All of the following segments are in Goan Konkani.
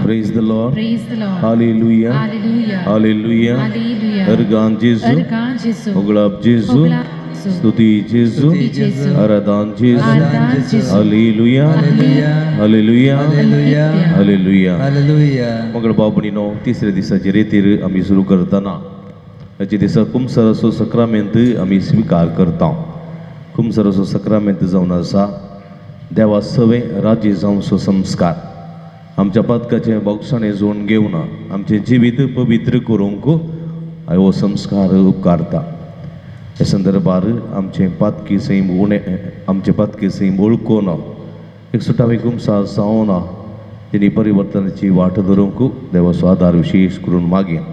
Praise the Lord. Praise the Lord. Hallelujah. Hallelujah. Hallelujah. Hallelujah. Organ जेजू, अर्गान जेजू, होगळाप जेजू, स्तुती जेजू, आराधन जेजू. Hallelujah. Hallelujah. Hallelujah. Hallelujah. मंगळ भाव भयणीनो, तिसऱ्या दिसाचे रेतीर आमी सुरू करतना हाचे दिसा कुमसराचो सक्रामेंत आमी स्विकार करता. कुमसराचो सक्रामेंत जावन आसा देवा सवे राज्य जावचो संस्कार. आमच्या पातकाचें बोगसाणें जोडून घेवन आमचें जिवीत पवित्र करूंक हो संस्कार उपकारता. ह्या संदर्भार आमचें पातकी सैम उणें आमचें पातकी सैम वळखून एक सुटावी कुमसार जावन तेणी परिवर्तनाची वाट धरूंक देवाचो आदार विशेश करून मागया.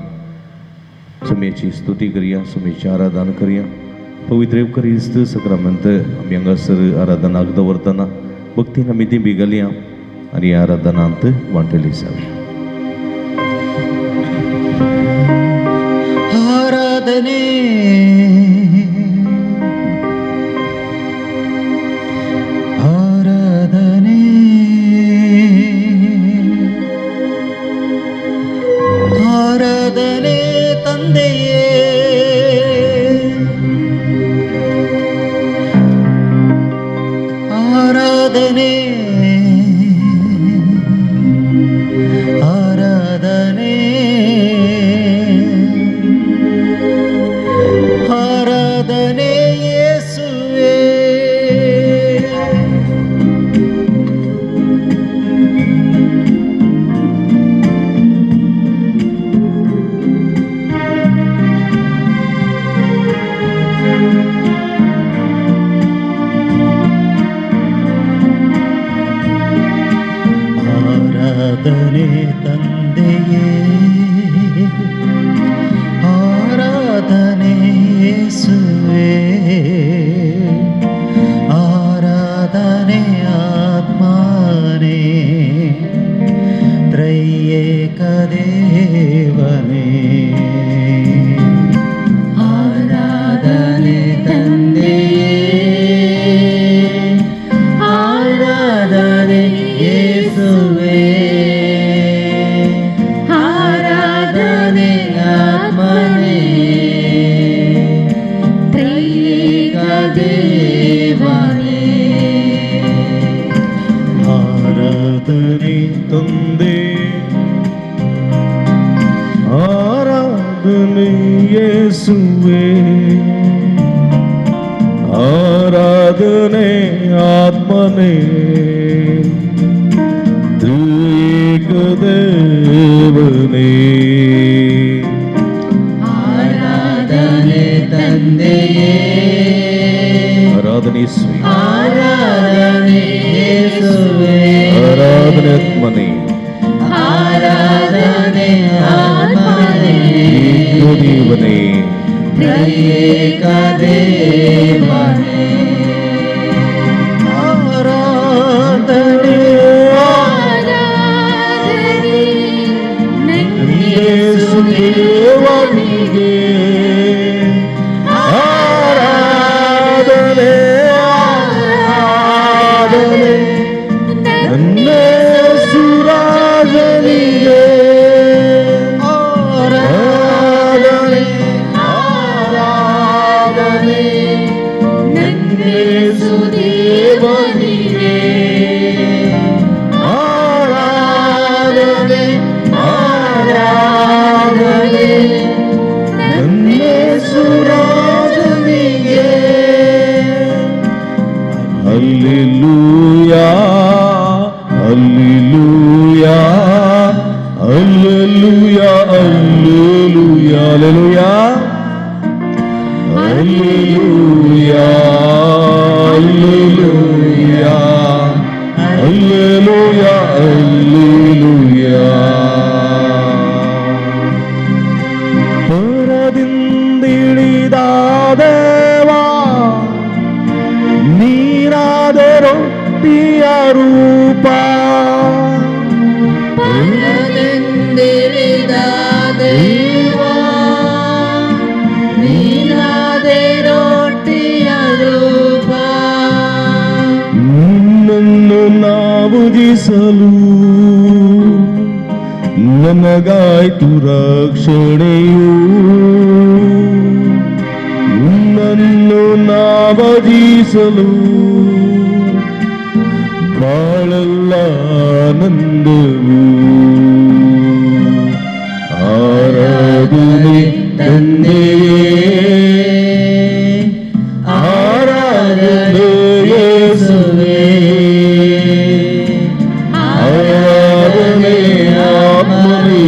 सुमेची स्तुती करया, सुमेची आराधना करया. पवित्र येवकरिस्त सक्रामेंत आमी हांगासर आराधनाक दवरतना भक्तीन आमी दिंबी घालया आनी आराधनांत वांटेली जावया. आराधने आराधने आराधने ತಂದೆಯೇ, ಆರಾಧನೆ ಆರಾಧನೆ ಆರಾಧನೆ ಯೇಸುವೇ. ಆರಾಧನೆ ತಂದೆಯೇ, ಆರಾಧನೆ ಯೇಸುವೇ, ಆರಾಧನೆ ಆತ್ಮನೇ, ತ್ರೈಯೇಕ ದೇವನೇ. ಆರಾಧನೆ ತಂದೆಯೇ, ಆರಾಧನೆ ಯೇಸುವೇ, ಆರಾಧನೆ ಆತ್ಮನೇ, ತ್ರೈಯೇಕ ದೇವನೇ. ಆರಾಧನೆ ತಂದೆ, ಆರಾಧನೆ ಯೇಸುವೇ, ಆರಾಧನೆ ಆತ್ಮನೇ, ತ್ರಿಏಕ ದೇವನೇ. ಆರಾಧನೆ ತಂದೆಯೇ, ಆರಾಧನೆ ಯೇಸುವೇ, ಆರಾಧನೆ ಯೇಸುವೇ, ಆರಾಧನೆ ಆತ್ಮನೇ, ಆರಾಧನೆ ಆತ್ಮನೇ, ಏಕ ದೇವನೇ, ತ್ರೈಯೇಕ ದೇವನೇ. ಆರಾಧನೆ ಆರಾಧನೆ ಯೇಸು ದೇವನಿಗೆ, ಆರಾಧನೆ ಆರಾಧನೆ ನನ್ನೇಸು ರಾಜನಿಗೆ, ಆರಾಧನೆ ಆರಾಧನೆ ನನ್ನೇಸು ದೇವನಿಗೆ, ಆರಾಧನೆ ಆರಾಧನೆ ನನ್ನೇಸು ರಾಜನಿಗೆ. Hallelujah, hallelujah, hallelujah, hallelujah, hallelujah, hallelujah, hallelujah, hallelujah. ಪರದಿಂದಿಳಿದ ದೇವಾ, ನೀನಾದ ರೊಟ್ಟಿಯ ರೂಪ, ಪರದಿಂದಿಳಿದ ದೇವಾ, ನೀನಾದೆ ರೊಟ್ಟಿಯ ರೂಪ, ನಿನ್ನನ್ನು ನಾವುದಿಸಲು ನನಗಾಯ್ತು ರಕ್ಷಣೆಯು. ನನ್ನನ್ನು ನಾವಜಿಸಲು ಬಾಳಲ್ಲ ಆನಂದವು. ಆರಾಧನೆ ತಂದೆಯೇ, ಆರಾಧನೆ ಯೇಸುವೇ, ಆರಾಧನೆ ಆತ್ಮನೇ,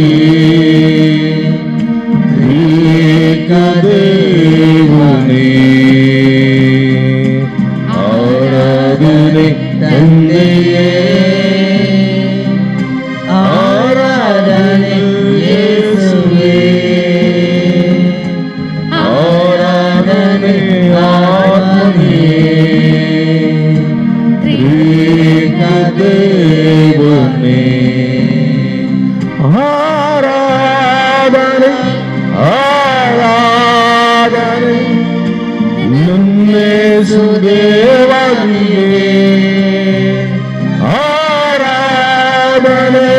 ತ್ರಿಯೇಕ ದೇವನೇ. ಆರಾಧನೆ ತಂದೆಯೇ, ಆರಾಧನೆ ಯೇಸುವೇ, ಆರಾಧನೆ ಆತ್ಮನೇ, ತ್ರಿಯೇಕ ದೇವನೇ. ಆರಾಧನೆ ಆರಾಧನೆ ನನ್ನೇಸು ದೇವನಿಗೆ, ಆರಾಧನೆ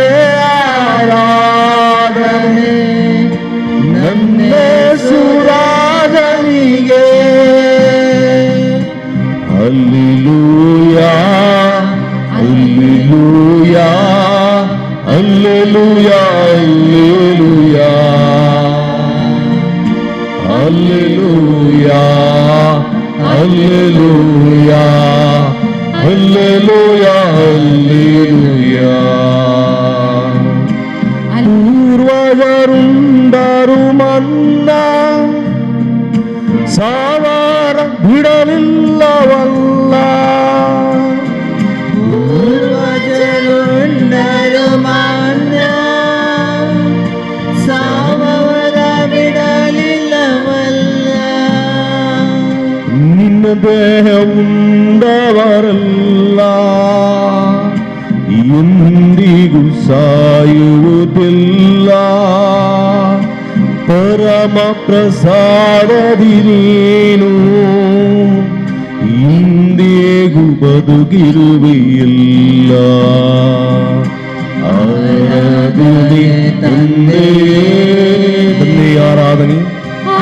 ಆರಾಧನೆ ನನ್ನೇಸು ರಾಜನಿಗೆ. Hallelujah, hallelujah, hallelujah, hallelujah, hallelujah, hallelujah, hallelujah. ಪೂರ್ವಜರುಂಡರು ಮನ್ನ ಸಾವಾರ ಬಿಡಲಿಲ್ಲವಲ್ಲ, ಪೂರ್ವಜರುಂಡರು ಮಾನ್ಯ ಸಾವರ ಬಿಡಲಿಲ್ಲವಲ್ಲ, ನಿನ್ನ ದೇಹ ಉಂಡವರಲ್ಲ ಎಂದಿಗೂ ಸಾಯುವುದಿಲ್ಲ. ಪರಮ ಪ್ರಸಾದದಿ ನೀನು ಇಂದಿಗೂ ಬದುಕಿರುವೆಯಿಲ್ಲ. ಆರಾಧನೆ ತಂದೆಯೇ, ತಂದೆಯ ಆರಾಧನೆ,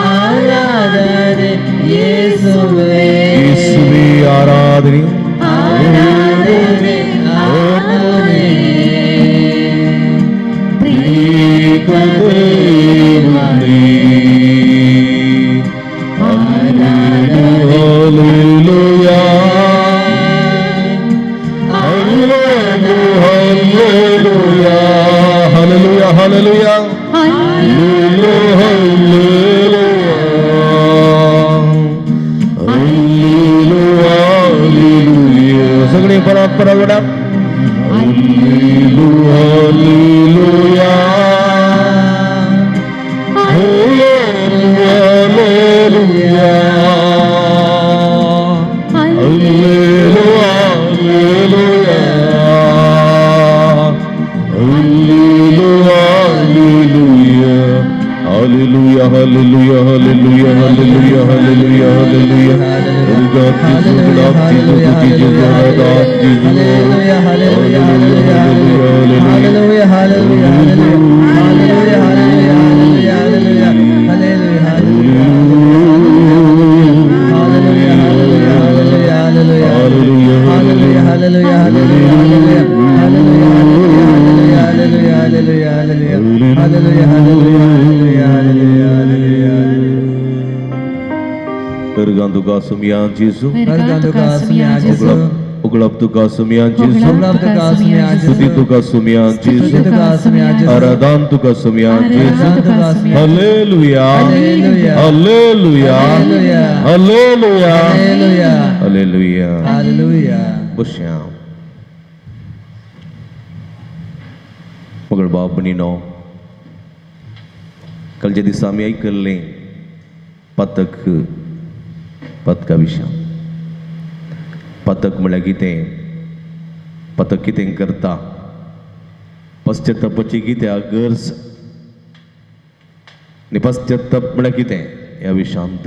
ಆರಾಧನೆ ಯೇಸುವೇ, ಯೇಸುವೇ ಆರಾಧನೆ, ಆರಾಧನೆ ಆತ್ಮನೇ, ತ್ರಿಯೇಕ ದೇವನೇ. Hallelujah, hallelujah, hallelujah, hallelujah, hallelujah, hallelujah. सगळे परत परत म्हणा, hallelujah, hallelujah, hallelujah, hallelujah, hallelujah, hallelujah, hallelujah, hallelujah, hallelujah. Hallelujah, hallelujah, hallelujah, hallelujah, hallelujah, hallelujah, hallelujah, hallelujah, hallelujah, hallelujah, hallelujah, hallelujah, hallelujah. Perganduka sumiyan Jesu, Perganduka sumiyan Jesu, Uglabduka sumiyan Jesu, Uglabduka sumiyan Jesu, Studituka sumiyan Jesu, Studituka sumiyan Jesu, Aradantuka sumiyan Jesu. Hallelujah, Hallelujah, hallelujah, Hallelujah, hallelujah, hallelujah, Hallelujah. बसया मगळ बाप भयणीनो, कालच्या दिसा आमी आयकल्लें पातक, पातका विशय. पातक म्हळ्यार कितें, पातक कितें करता, पश्चातापाची कित्याक गरज आनी पश्चाताप म्हळ्यार कितें ह्या विशयांत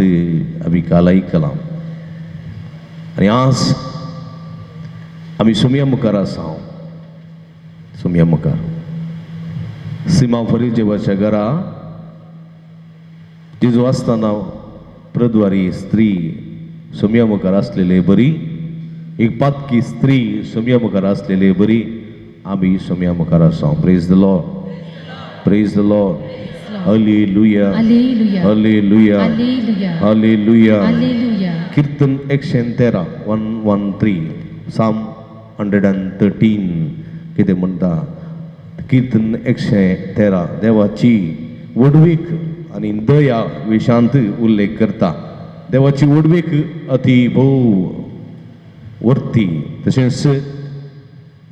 आमी काल आयकलां. आनी आज आमी सुमया मुखार आसा. सुमया मुखार सीमा फरीजेवाच्या घरा जेजू आसतना प्रद्वारी स्त्री सोम्या मुखार आसलेले बरी, एक पातकी स्त्री सोम्या मुखार आसलेले बरी आमी सोम्या मुखार आसा. Praise the Lord, praise the Lord. Hallelujah, hallelujah, hallelujah. Kirtan 113, 113, Psalm 113 कितें म्हणटा? कीर्तन 113 देवाची व्हडवीक आनी दया विशांत उल्लेख करता. देवाची व्हडवीक अति भोव वर्ती, तशेंच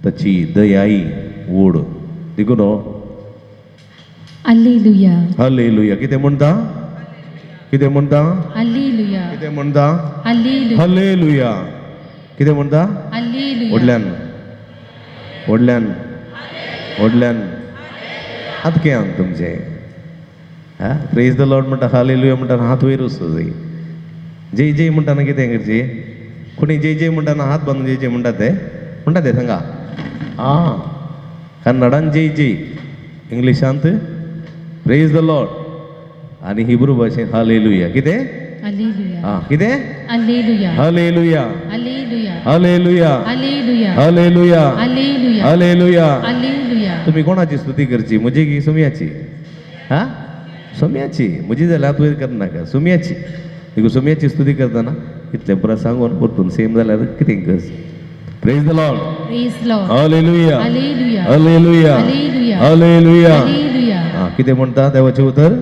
ताची दयाय व्हड. देखून हालेलुया, हालेलुया. कितें म्हणटा? कितें म्हणटा? हालेलुया. कितें म्हणटा? हालेलुया. कितें म्हणटा? व्हडल्यान, व्हडल्यान, व्हडल्यान. आतां कितें तुमचें? हा, प्रेज the Lord म्हणटा, हालेलुया म्हणटा, हात वयर वचूं जाय. जय जय म्हणटाना कितें करचें? कोणी जय जय म्हणटाना हात बांदून जय जय म्हणटा ते म्हणटा ते सांगा. आं, कन्नडान जय जय, इंग्लिशांत प्रेज the Lord, आनी हिब्रू भाशेन हालेलुया. कितें? आं, कितें? Hallelujah, hallelujah, hallelujah, hallelujah, hallelujah, hallelujah. तुमी कोणाची स्तुती करची? म्हजी की सोम्याची? हा, सोम्याची. म्हजी जाल्यार हात वयर करनाका, सोम्याची. देखून सोम्याची स्तुती करतना इतलें पुरा सांगून परतून सेम जाल्यार कितें कर? Praise the Lord, hallelujah, hallelujah, hallelujah. कितें म्हणटा देवाचें उतर?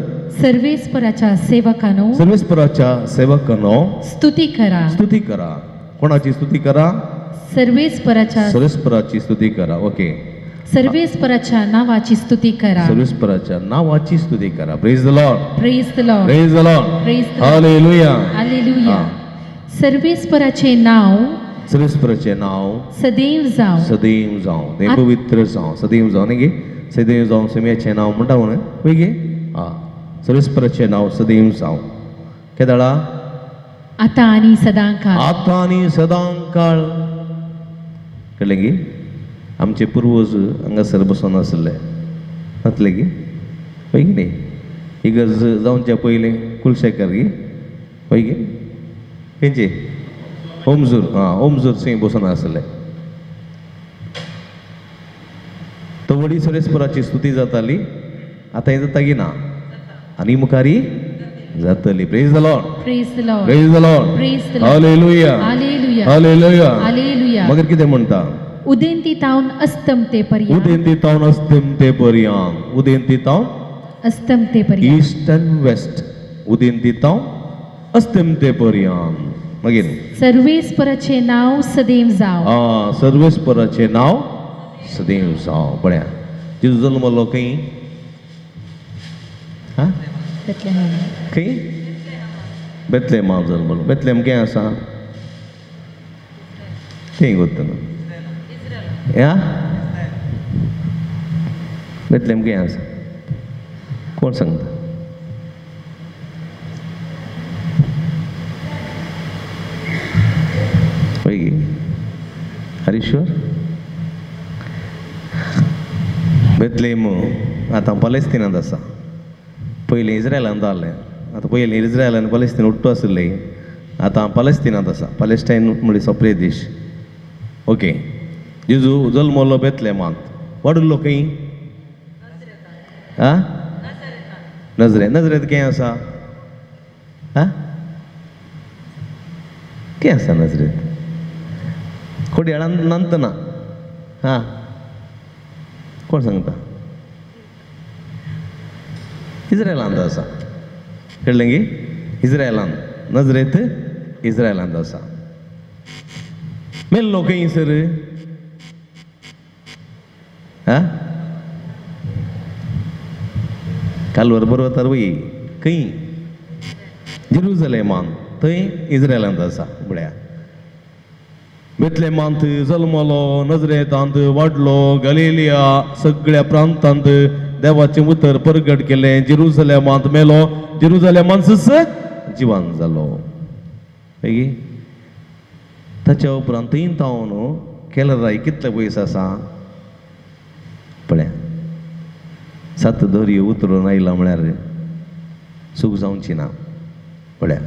सर्वेस्पराच्या सेवकांनो, सर्वेस्पराच्या सेवकांनो स्तुती करा. स्तुती करा. कोणाची स्तुती करा? सर्वेस्पराच्या, सर्वेस्पराची स्तुती करा. ओके, सर्वेस्पराच्या नावाची स्तुती करा. सर्वेस्पराच्या नावाची स्तुती करा. Praise the Lord, praise the Lord, praise the Lord, praise the Lord. Hallelujah, hallelujah. सर्वेस्पराचे नाव, सर्वेस्पराचे नाव सदैव जावं, सदैव जावं, तें पवित्र जावं, सदैव जावं. न्ही गे, सदैव जावं सोम्याचें नांव म्हणटा म्हणून वय गे. आं, सर्वेस्पराचें नांव सदैव जावं. केदाळा? आतां आनी सदां काळ, आतां आनी सदां काळ. कळ्ळें गे? आमचे पुर्वज हांगासर बसून आसले, जातलें गे? वय गे न्ही? इगर्ज जावच्या पयलीं कुलशेखर गे, वय गे? खंयचे? ओमजूर. आं, ओमजूर थंय बसून आसले. तो व्हडी सर्वेस्पराची स्तुती जाताली, आतां हें जाता की ना, आनी मुखारी जातली. Praise the Lord, praise the Lord, praise the Lord, praise the Lord. Hallelujah, hallelujah, hallelujah, hallelujah. मगीर कितें म्हणटा? उदेंती तावन अस्तमते पर्यंत, उदेंती तावन अस्तमते पर्यंत, उदेंती तावन अस्तमते पर्यंत, ईस्ट अँड वेस्ट, उदेंती तावन अस्तमते पर्यंत. मागीर सर्वेस्पराचें नांव सदैव जावं. आं, सर्वेस्पराचें नांव सदैव जावं. बऱ्या, जेजू जल्मलो खंय? हां, खंय? बेतलेमा जल्मलो. बेतलेम खंय आसा? खंय गोत्तना? या बेतलेम खंय आसा? कोण सांगता? वय गे हरीश्वर? बेतलेम आतां पलेस्तिनांत आसा. पयलीं इस्रायलांत जालें, आतां पयलीं इस्रायल आनी पलेस्तीन उट्टो आशिल्लें, आतां पलेस्तिनांत आसा. पलेस्टायन म्हणल्यार सपरे देश. ओके, जेजू जल्मलो बेतलेमांत. वाडुल्लो खंय? आं, नजरेत. नजरेत खंय आसा? आं, खंय आसा नजरेत? कोडयाळान नंतना. हां, कोण सांगता? इस्रायलांत आसा. कळ्ळें गे? इस्रायलांत, नजरेत इस्रायलांत आसा. मेल्लो खंय सर? आं, कालवर पर्वतार वय. खंय? जेरुजलेमान, थंय इस्रायलांत आसा. म्हळ्यार बेतलेमांत जल्मलो, नजरेतांत वाडलो, गलिलिया सगळ्या प्रांतांत देवाचें उतर परगट केलें. जेरुजलेमांत मेलो, जेरुजलेमांतच जिवान जालो. मागीर ताच्या उपरांत थंय तावन केलराय कितले पयस आसा पळया. सात दर्यो उतरून आयला म्हळ्यार सूख जावची ना. पळया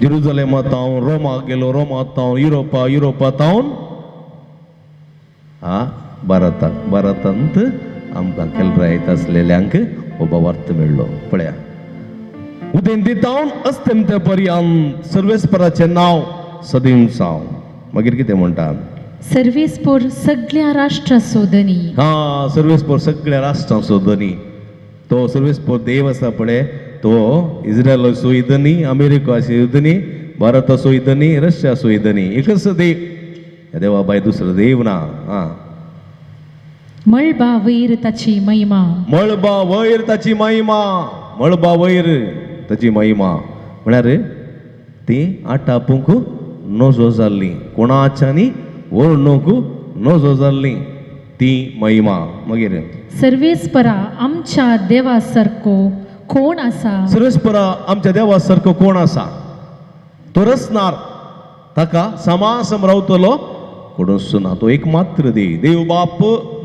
जेरुजलेमा तावन रोमाक गेलो, रोमात तावन युरोपा, युरोपा तावन हा भारताक, भारतांत आमकां केलरायत आसलेल्यांक हो भावार्थ मेळ्ळो. पळया उदेंती तावन अस्तंते पर्यंत सर्वेस्पराचें नांव सदीम जावं. मागीर कितें म्हणटा? सर्वेस्पोर सगळ्या राष्ट्राचो धनी. हा, सर्वेस्पोर सगळ्या राष्ट्रांचो धनी. तो सर्वेस्पोर देव आसा पळय, तो इस्रायलाचोय धनी, अमेरिकाचोय धनी, भारताचोय धनी, रशियाचोय धनी, एकच देव. ह्या देवा भायर दुसरो देव ना. हा, मळबा वयर ताची महिमा. मळबा वयर ताची महिमा. मळबा वयर ताची महिमा म्हळ्यार ती आटापूंक नजो जाल्ली, कोणाच्यानी व्हडणूक नजो जाल्ली ती महिमा. मागीर सर्वेस्परा आमच्या देवा सारको कोण आसा? सर्वेस्परा आमच्या देवा सारको कोण आसा? तो रचणार, ताका समासम रावतलो कोणूच ना. तो एक मात्र देव, देव बाप,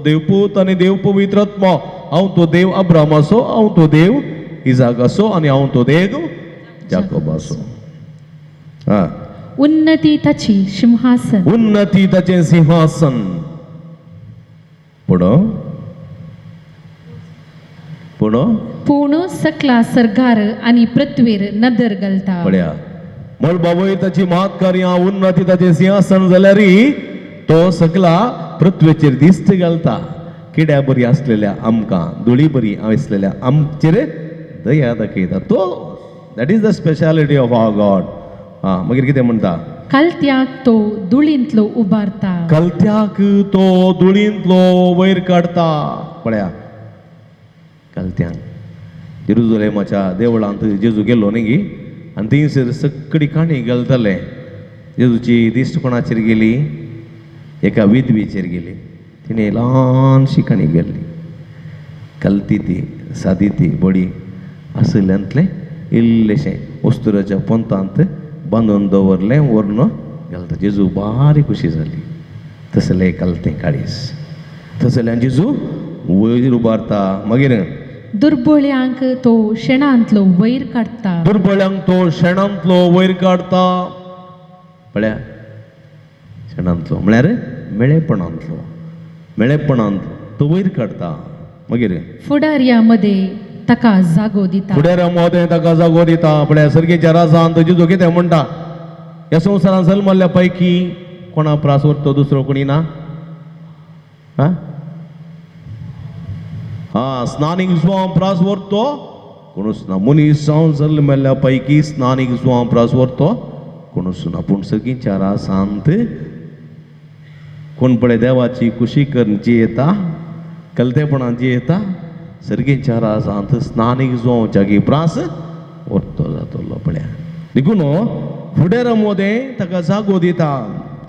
देव पूत आनी देव पवित्र आत्मो. हांव तो देव अब्रामाचो, हांव तो देव इजाकाचो आनी हांव तो देव जाकोबाचो. हा, उन्नती ताची सिंहासन. उन्नती ताचें सिंहासन. पूण पूण पूण सकला सरकार आनी पृथ्वीर नदर घालता. पळया मळबा वयर ताची महत्कार्यां, उन्नती ताचें सिंहासन जाल्यार तो सकला पृथ्वेचेर दिश्ट घालता. किड्या बरी आसलेल्या आमकां, धुळी बरी आसलेल्या आमचेर दया दाखयता तो. That is the speciality of our God. हा, मागीर कितें म्हणटा? कलत्याक तो धुळींतलो उबारता. कलत्याक तो धुळींतलो वयर काडटा. पळया कलत्यांक जेरुजलेमाच्या देवळांत जेजू गेलो न्ही गी, आनी थंयसर सगळी काणी घालताले. जेजूची दिश्ट कोणाचेर गेली? एका विधवेचेर गेली. तिणें ल्हानशी काणी गेल्ली, कलती ती, सादी ती, बडी आशिल्ल्यांतलें इल्लेशें वस्तुराच्या पोंतांत बांदून दवरलें, व्हरून घालता. जेजू बारीक खुशी जाली. तसलें कलतें काळीस तसल्यान जेजू वयर उबारता. मागीर दुर्बळ्यांक तो शेणांतलो वयर काडटा. दुर्बळ्यांक तो शेणांतलो वयर काडटा. पळया शेणांतलो म्हळ्यार मेळेपणांतलो, मेळेपणांतलो तो वयर काडटा. मागीर फुडाऱ्या मदें ताका जागो दिता. फुडाऱ्या मदें ताका जागो दिता. पळया सर्गेच्या राजान जेजू कितें म्हणटा? ह्या संवसारान जल्मल्ल्या पैकी कोणा प्रास वरतो दुसरो कोणी ना. हा हा, स्नानीक जुवां प्रास व्हरतो कोणूच ना. मनीस जावन जल्मल्ल्या पैकी स्नानीक जुवां प्रास व्हरतो कोणूच ना. पूण सगळींच्या रासांत कोण पळय देवाची खुशी करून जियेता, कलतेपणान जियेता, सर्गींच्या राजांत स्नानीक जुवांच्या प्रास व्हरतो जातलो. पळया देखून फुडारा मदें ताका जागो दिता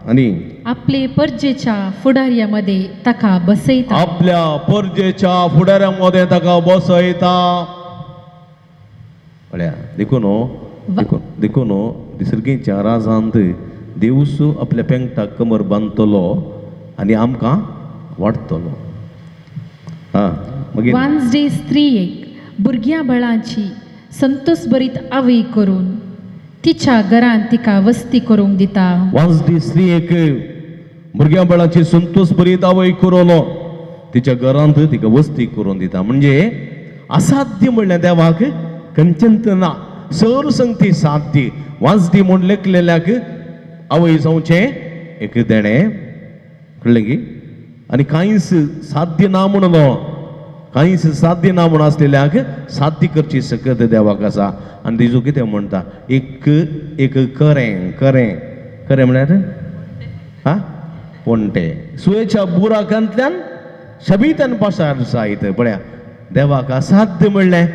आनी आपले परजेच्या फुडाऱ्या मदें ताका बसयता. आपल्या परजेच्या फुडाऱ्या मदें ताका बसयता. पळया देखून देखून सर्गींच्या राजांत देवूस आपल्या पेंगटाक कमर बांदतलो आनी आमकां वाडटलो. हा, मागीर वांजडे स्त्रियेक भुरग्यां बळांची संतोष भरीत आवय करून तिच्या घरांत तिका वस्ती करूंक दिता. वांजडी स्त्रियेक भुरग्यां बळांची संतोष भरीत आवय करून तिच्या घरांत तिका वस्ती करून दिता. म्हणजे असाध्य म्हणल्यार देवाक कंचंत ना, सर संगती साध्य. वांजडी म्हूण लेखलेल्याक आवय जावचें एक देणें, कळ्ळें की? आनी कांयच साध्य ना म्हणून, कांयच साध्य ना म्हूण आसलेल्याक साध्य करची सकत देवाक आसा. आनी तेजो कितें म्हणटा? एक एक करें करें करें म्हळ्यार हा पोंटे सुयेच्या बुराकांतल्यान शबीतान पासार जायत. पळया देवाक असाध्य म्हणलें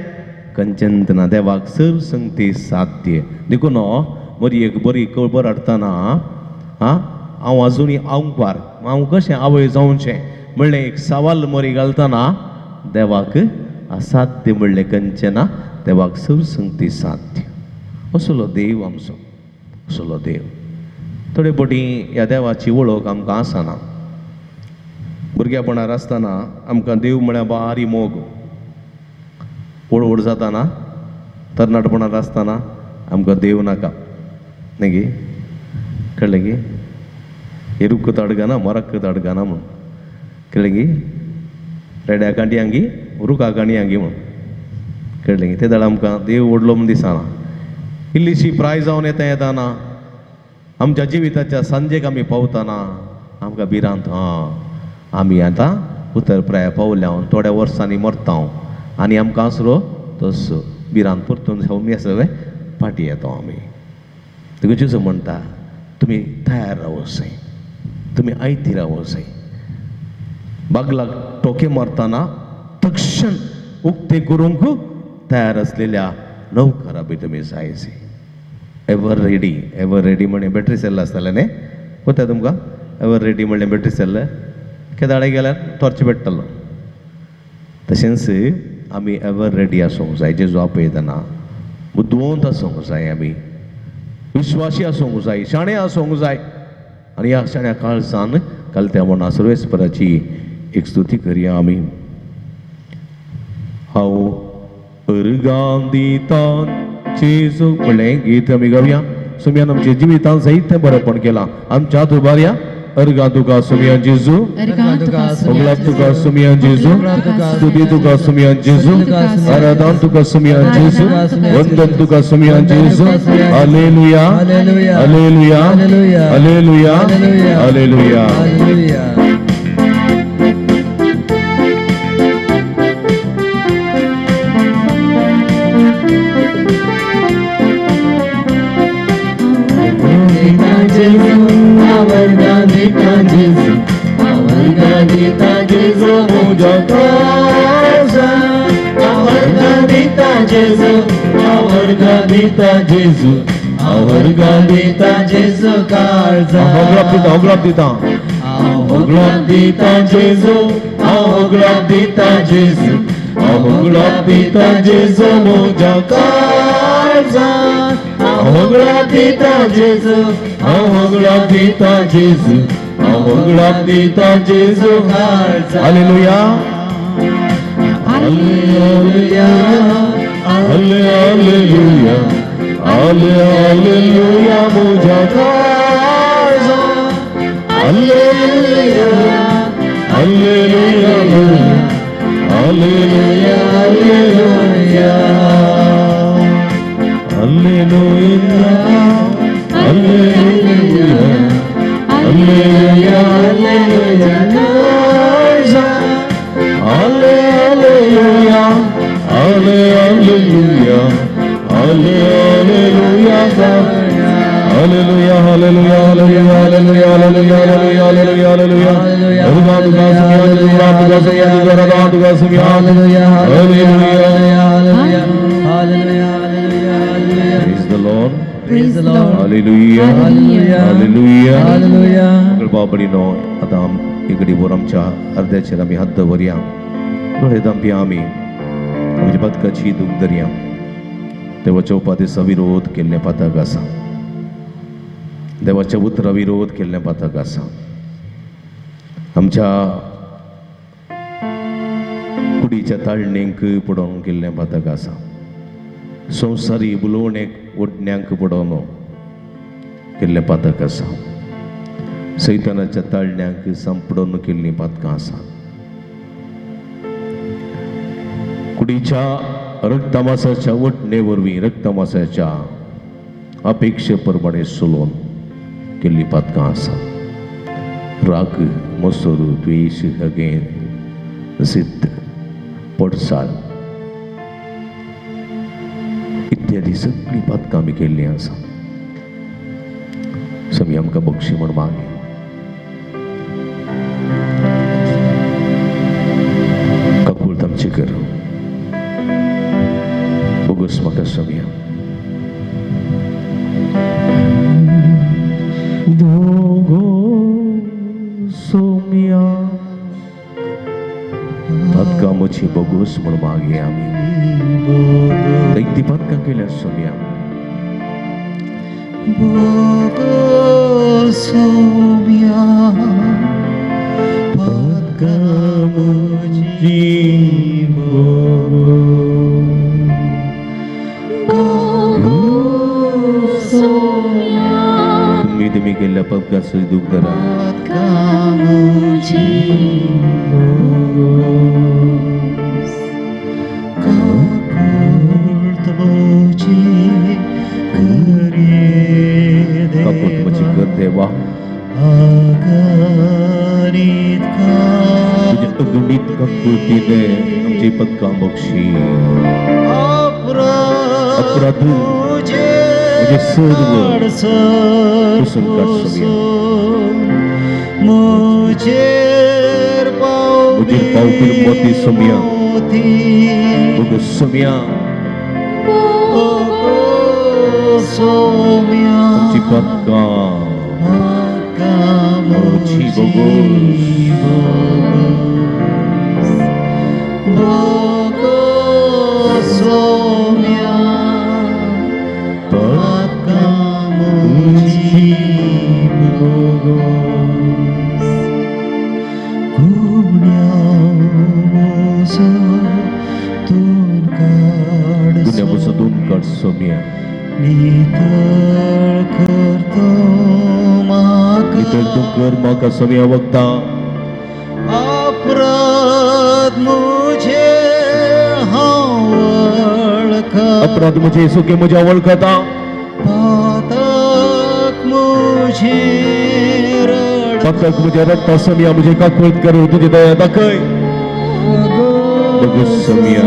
कंचंत ना, देवाक सर संगती साध्य. देखून बरी एक बरी खबर हाडटना हा हांव आजुनूय आंकवार, हांव कशें आवय जावचें म्हणलें एक सवाल मरी घालतना देवाक असाध्य म्हणलें कंचें ना, देवाक सर संगती साध्य. असलो देव आमचो, असलो देव. थोडे फावटी ह्या देवाची वळख आमकां आसना. भुरग्यापणार आसतना आमकां देव म्हळ्यार बारी मोग. व्हड व्हड जाताना तरणाटपणार आसतना आमकां देव नाका न्ही गे, कळ्ळें गे? एरुक्क तडगाना मरक्क तडगाना म्हूण कळ्ळें गे? रेड्या कांटी आंगी रुखा कांडी आंगी म्हूण कळ्ळें गे? ते दाळ आमकां देव व्हडलो म्हूण दिसना. इल्लीशी प्राय जावन येता येताना आमच्या जिविताच्या सांजेक आमी पावतना आमकां भिरांत, आं आमी आतां उतर प्राय पावल्या थोड्या वर्सांनी मरता आनी आमकां आसलो तसो भिरांत परतून सौम्य सगळें फाटीं येता आमी. तुका जेजू म्हणटा तुमी तयार रावोसय, तुमी आयती रावोसय. बागलाक टोके मारतना तक्षण उक्ते करूंक तयार आसलेल्या नौकरा बी तुमी जायचे. एवर रेडी, एवर रेडी म्हणलें बॅटरी सेल आसतालें न्ही, कोता तुमकां एवर रेडी म्हणलें बॅटरी सेल केदाळे गेल्यार टॉर्च पेट्टलो. तशेंच आमी एवर रेडी आसूंक जाय. जेजू आपयतना बुदवंत आसूंक जाय, आमी विश्वासी आसूंक जाय, शाणे आसूंक जाय. आनी ह्या शाण्या काळजान कालत्या म्हणा सर्वेस्पराची एक स्तुती करया आमी. हांव अर्गां दितां जेजू म्हणलें गीत आमी गावया. सुमयान आमच्या जिवितान जायतें बरेंपण केलां. आमच्या दुबारया अर्गां तुका सुमया जेजू, होगलाप तुका सुमया जेजू, स्तुती तुका सुमया जेजू, आराधन तुका सुमया जेजू, वंदन तुका सुमया जेजू. Hallelujah, hallelujah, hallelujah, hallelujah. Hallelujah, hallelujah, hallelujah, hallelujah मुझा काळजा. Hallelujah, hallelujah, hallelujah, hallelujah, hallelujah, hallelujah, hallelujah, hallelujah काळजा. Hallelujah, hallelujah, hallelujah, hallelujah, hallelujah, hallelujah, hallelujah, hallelujah, hallelujah, hallelujah. Praise the Lord. Praise the Lord. Hallelujah. Hallelujah. Hallelujah. बाबडीनो आतां इकडे बोर आमच्या अर्ध्याचेर आमी हात दवरया. दोळे धांपया आमी, आमच्या पदकाची दूख धरया. देवाच्या उपादेसा विरोध केल्लें पातक आसा, देवाच्या उतरा विरोध केल्लें पातक आसा. आमच्या कुडीच्या ताळणेक पडोवन केल्लें पातक आसा, संवसारी बुलोवणेक ओडण्यांक पडोवन केल्लें पातक आसा, सैतानाच्या ताळण्यांक सांपडोवन केल्लीं पातकां आसा. कुडीच्या रक्तमासाच्या वटणे वरवीं रक्तमासाच्या अपेक्षे प्रमाणे सोलोवन केल्लीं पातकां आसा. राग, मसर, द्वेश, हगें, जिद्द, पडसाळ इत्यादी सगळीं पातकां आमी केल्लीं आसा. समी आमकां बक्षी म्हूण मागया. काकूळ आमची कर, बोगस म्हाका समिया. दोगो सोमिया पातकां म्हजी बोगस म्हूण मागया आमी. ती पातकां केल्या सोमिया. बोगस सोमिया पातकां म्हजी बोगोस तुम्ही तुम्ही केल्ल्या पदकाचो दुख धरा म्हजी बोगोस काकुळट म्हजी कर काकुळट म्हजी कर देवा तुज्या अगणीत काकुळटीने आमची पदकां बक्षी अपराध म्हजे सर्व पुसून काड सोम्या मुझेर पावपी मोती सोम्या बोगोस सोम्या आमची पदकां म्हजी बोगोस बोगोस सोम्या पदकां म्हजी बोगोस गुन्ह्या दोन काड सोम्या नितळ कर तूं म्हाका नितळ तूं कर म्हाका सोम्या वखदां अपराध मुझे हांव वळखता अपराध म्हजे सुके म्हज्या वळखता पातक मुझे पातक म्हज्या रडटा सोम्या म्हजे काकुळट करूं तुजी दया दाखय बोगोस सोम्या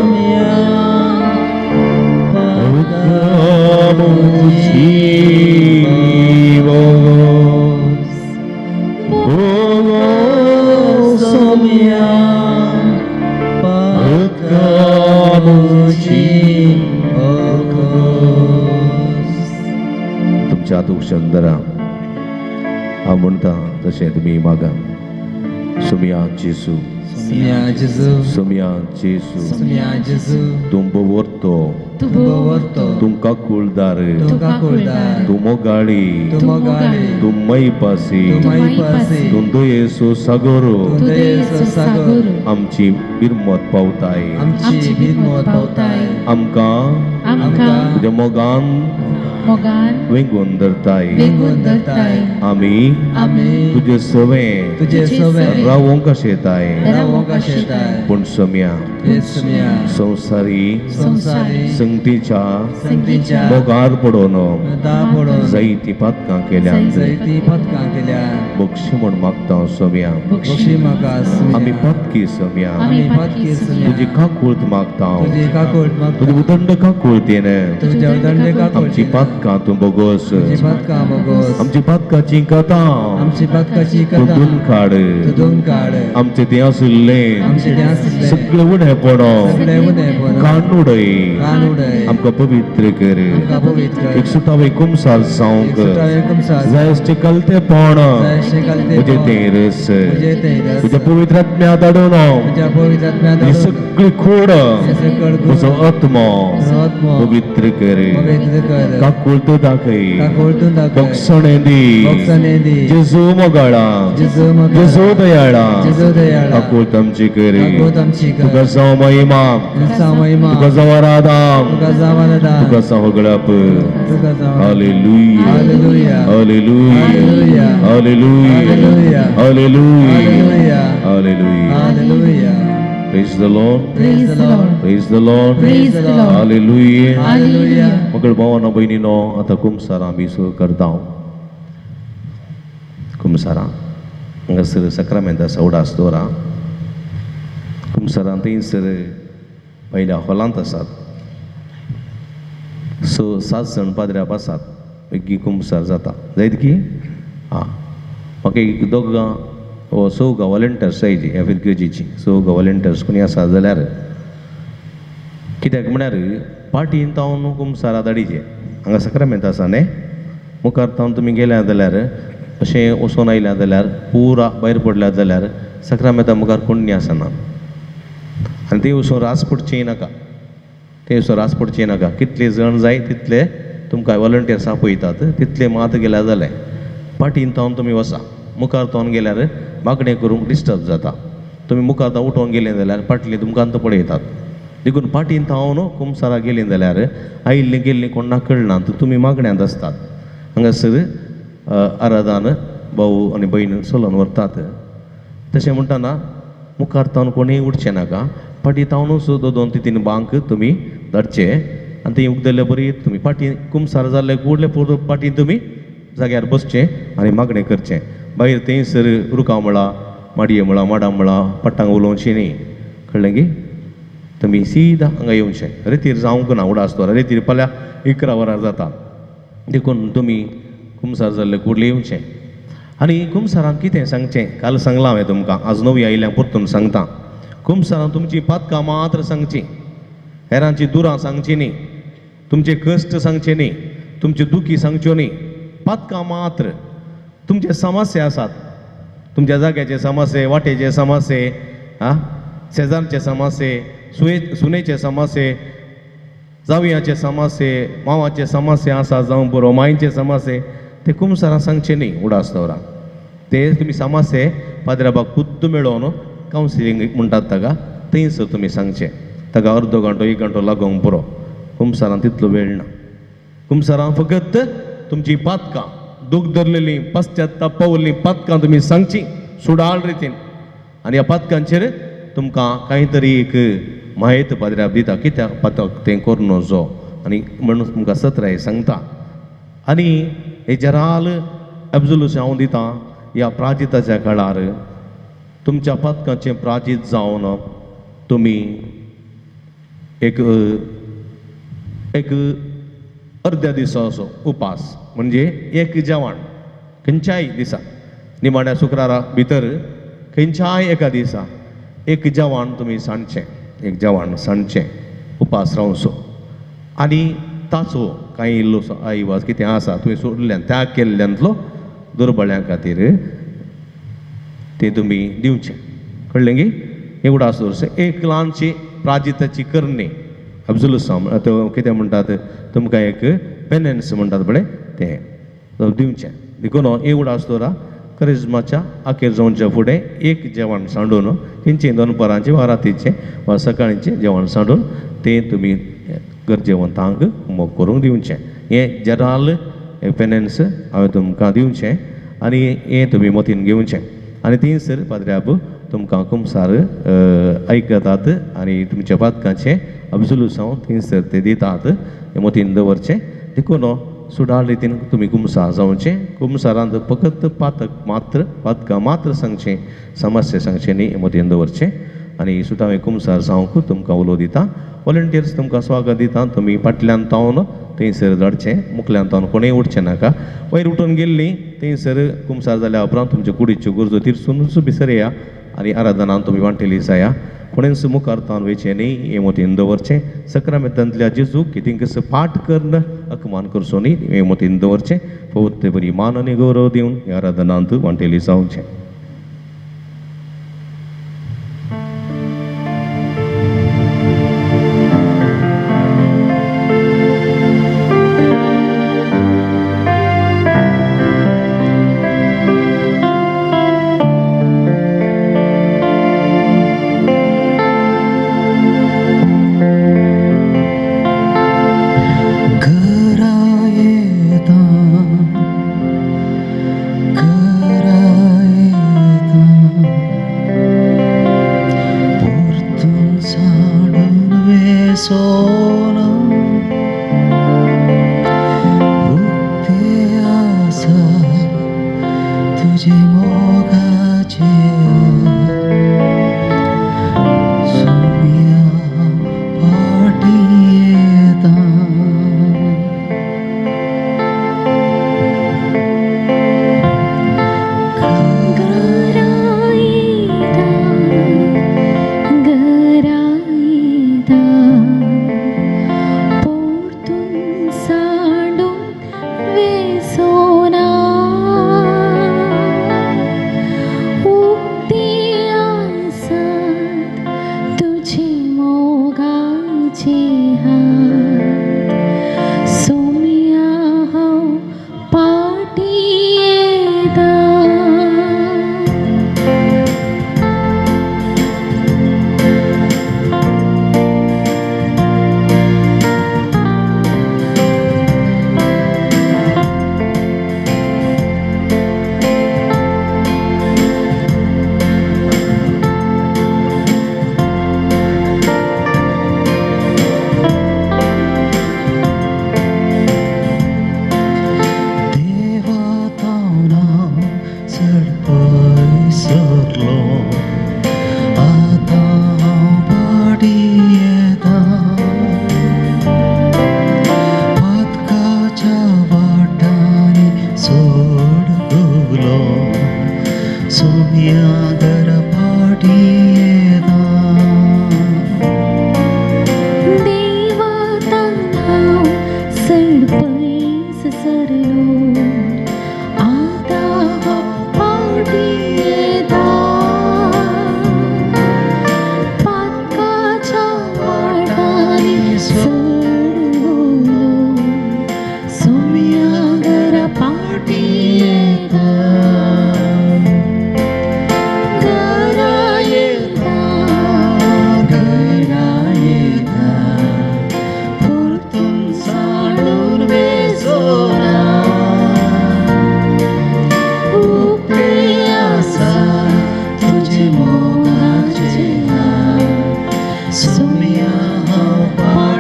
म्हजी बोगोस बोगोस सोम्या पदकां म्हजी बोगोस. तुमच्या हात उक्षण धरा हांव म्हणटा तशें तुमी मागा सोम्या जेजू सोम्या जेजू सोम्या जेजू सोम्या जेजू तूं बवरतो तूं बवरतो तूं काकुळदार तूं काकुळदार तूं मोगाळी तूं मोगाळी तूं मैपासी तूं मैपासी तूं दयेचो सागर तूं दयेचो सागर आमची बिरमत पावताय आमची बिरमत पावताय आमकां आमकां तुज्या मोगान मोगान वेंगून धरताय वेंगून धरताय आमी आमी तुजे सवें तुजे सवें रावोंक आशेताय रावोंक आशेताय पूण सोम्या हे सोम्या संवसारी संवसारी संगतीच्या संगतीच्या मोगार पडोन दा पडोन जायतीं पातकां केल्यान जायतीं पातकां केल्या बक्षी म्हूण मागता सोम्या बक्षी म्हाका आमी सोम्या पातकी सोम्या आमी पातकी सोम्या तुजी काकुळट मागता तुजी काकुळट मागता तुजी उदंड काकुळटीन तुज्या उदंड आमची काकुळटीन पातकां तूं बोगोस तुजी पातकां बोगोस आमची पातकाची कथा आमची पातकाची तूं कथा धुवन काड तूं धुवन काड आमचें तें आशिल्लें आमचें तें आशिल्लें सगळें उणें पडो सगळें उणें पडो कान उडय कान उडय आमकां पवित्र कर आमकां पवित्र कर एक सुटावें कुमसार जावंक सुटावें कुमसार जाय कलते पण जायशें कलतेपण म्हजें तें रस म्हजें तें रस तुज्या पवित्र आत्म्या धाडून तुज्या पवित्र आत्म्या ही धाडून सगळी खोड ही सगळी म्हजो आत्मो म्हजो आत्मो पवित्र कर पवित्र कर काकुळट दाखय काकुळटून दाखय बक्षणें दी बक्षणें दी जेजू मोगाळा जेजू मोगाळा जेजू दयाळा जेजू दयाळा काकुळट आमची कर काकुळट आमची कर तुका जावं महिमा तुका जावं महिमा तुका जावं आराधना तुका जावं आराधना तुका जावं होगळप तुका जावं hallelujah hallelujah hallelujah hallelujah hallelujah hallelujah hallelujah hallelujah Praise the Lord. Praise the Lord. Praise the Lord. Praise the Lord. Hallelujah. Hallelujah. मगळ भावानो भयणीनो आतां कुमसारां आमी सुरू करता कुमसारां हांगासर सक्रामेंत आसा उडास दवरा कुमसारां थंयसर पयल्या हॉलांत आसात 6 7 जाण पाद्र्याप आसात बेगीन कुमसार जाता जायत की आं म्हाका एक दोगां वो चवगां वॉलंटियर्स जाय जी ह्या फिरगर्जीची चवगां वॉलंटियर्स कोणी आसा जाल्यार कित्याक म्हळ्यार पाटीन तावन कुमसारा धाडीचे हांगा सक्रामेंत आसा न्ही मुखार तावन तुमी गेल्या जाल्यार अशें वचोन आयल्या जाल्यार पुरा भायर पडल्या जाल्यार सक्रामेंता मुखार कोण आसना आनी थंय वचून रास पडचें नाका थंय वचून रास पडचें नाका कितले जण जाय तितले तुमकां वॉलंटियर्स आपयतात तितले मात गेल्यार जालें पाटीन तावन तुमी वचा मुखार तावन गेल्यार मागणें करूंक डिस्टर्ब जाता तुमी मुखार आतां उठोवन गेले जाल्यार फाटलीं तुमकां आतां पळयतात. देखून फाटीन थावन कुमसारा गेलीं जाल्यार आयिल्लीं गेल्लीं कोणाक कळना, तुमी मागण्यांत आसतात. हांगासर आराधान भाऊ आनी भयण चलोवन व्हरतात. तशें म्हणटना मुखार थावन कोणूय उठचें नाका, फाटीं थावनूच दोन दोन तीन बांक तुमी धाडचे आनी ती उगदले बरी तुमी फाटीं कुमसार जाल्ले कुडले फाटीं तुमी जाग्यार बसचें आनी मागणें करचें. मागीर थंयसर रुखां मळां, माडये मळां, माडां मळां पट्टांक उलोवचें न्ही, कळ्ळें की? तुमी सीधा हांगा येवचें. रेतीर जावंक ना उडास दवर, रेतीर फाल्यां 11 वरां जाता. देखून तुमी कुमसार जाल्ले कुडले येवचें. आनी कुमसारान कितें सांगचें काल सांगलां हांवें तुमकां, आज नवी आयिल्ल्यान परतून सांगता. कुमसारान तुमची पातकां मात्र सांगची, हेरांची दुरां सांगची न्ही, तुमचे कश्ट सांगचे न्ही, तुमच्यो दुखी सांगच्यो न्ही, पातकां मात्र. तुमचे समस्या आसात, तुमच्या जाग्याचे समस्ये, वाटेचे समस्ये, आं शेजारचे समस्ये, सुनेचे समस्ये, जावयाचे समस्ये, मावाचे समस्ये आसा जावं बरो, मांयचे समस्ये, ते कुमसारां सांगचे न्ही उडास दवरा. ते तुमी समस्ये पाद्राबाक खुद्द मेळोवन कावन्सिलींग म्हणटात ताका, थंयसर तुमी सांगचें. ताका अर्दो घंटो 1 घंटो लागोंक पुरो, कुमसारान तितलो वेळ ना. कुमसारान फकत तुमची पातकां, दूख धरलेलीं, पश्चाताप पावल्लीं पातकां तुमी सांगची सुडाळ रितीन. आनी ह्या पातकांचेर तुमकां कांय तरी एक म्हायत पाद्र्याब दिता कित्याक पातक तें करून वचो आनी म्हणून तुमकां सत्राय सांगता. आनी हे जराल एब्जोल्युशन हांव दितां ह्या प्राजिताच्या काळार तुमच्या पातकांचें प्राजीत जावन तुमी एक एक अर्द्या दिसाचो उपास म्हणजे एक जेवण खंयच्याय दिसा निमाण्या शुक्रारा भितर खंयच्याय एका दिसा एक जेवण तुमी सांडचें, एक जेवण सांडचें उपास रावचो. आनी ताचो कांय इल्लो आयवाज कितें आसा तुवें सोडल्यान त्याग केल्ल्यांतलो दुर्बळ्यां खातीर तें तुमी दिवचें, कळ्ळें गी? उडास दवरचें. एक ल्हानशी प्राजिताची करणी अब्जुलसाम कितें म्हणटात तुमकां एक पेनन्स म्हणटात पळय तें दिवचें. देखून हे उडास दवरा करिज्माच्या अखेर जावच्या फुडें एक जेवण सांडून खंयचें दनपारांचें वा रातीचें वा सकाळीचें जेवण सांडून तें तुमी गरजेवंतांक मोग करूंक दिवचें. हें जराल पेनन्स हांवें तुमकां दिवचें आनी हें तुमी मतीन घेवचें. आनी थंयसर पाद्र्याब तुमकां कुमसार आयकतात आनी तुमच्या पातकांचें अब्जुलूसांव थंयसर ते दितात, हें मतीन दवरचें. देखून सुडाळ रितीन तुमी कुमसार जावचें. कुमसारांत फकत पातक मात्र, पातकां मात्र सांगचें, समस्या सांगचें न्ही, हें मतीन दवरचें. आनी सुटावें कुमसार जावंक तुमकां उलो दिता. वॉलंटियर्स तुमकां स्वागत दिता. तुमी फाटल्यान तावन थंयसर धाडचें, मुखल्यान तावन कोणूय उठचें नाका. वयर उठून गेल्लीं थंयसर कुमसार जाल्या उपरांत तुमच्यो कुडीच्यो गरजो तिरसूनच भितर येया आनी आराधनान तुमी वांटेली जाया. कोणेंच मुखार तावन वयचें न्ही, हें मतीन दवरचें. सक्रामेंतांतल्या जेजूक कितें पाठ करून अपमान करचो न्ही, हें मतीन दवरचें. पवित्र बरी मान आनी गौरव दिवन ह्या आराधनांत वांटेली जावचें.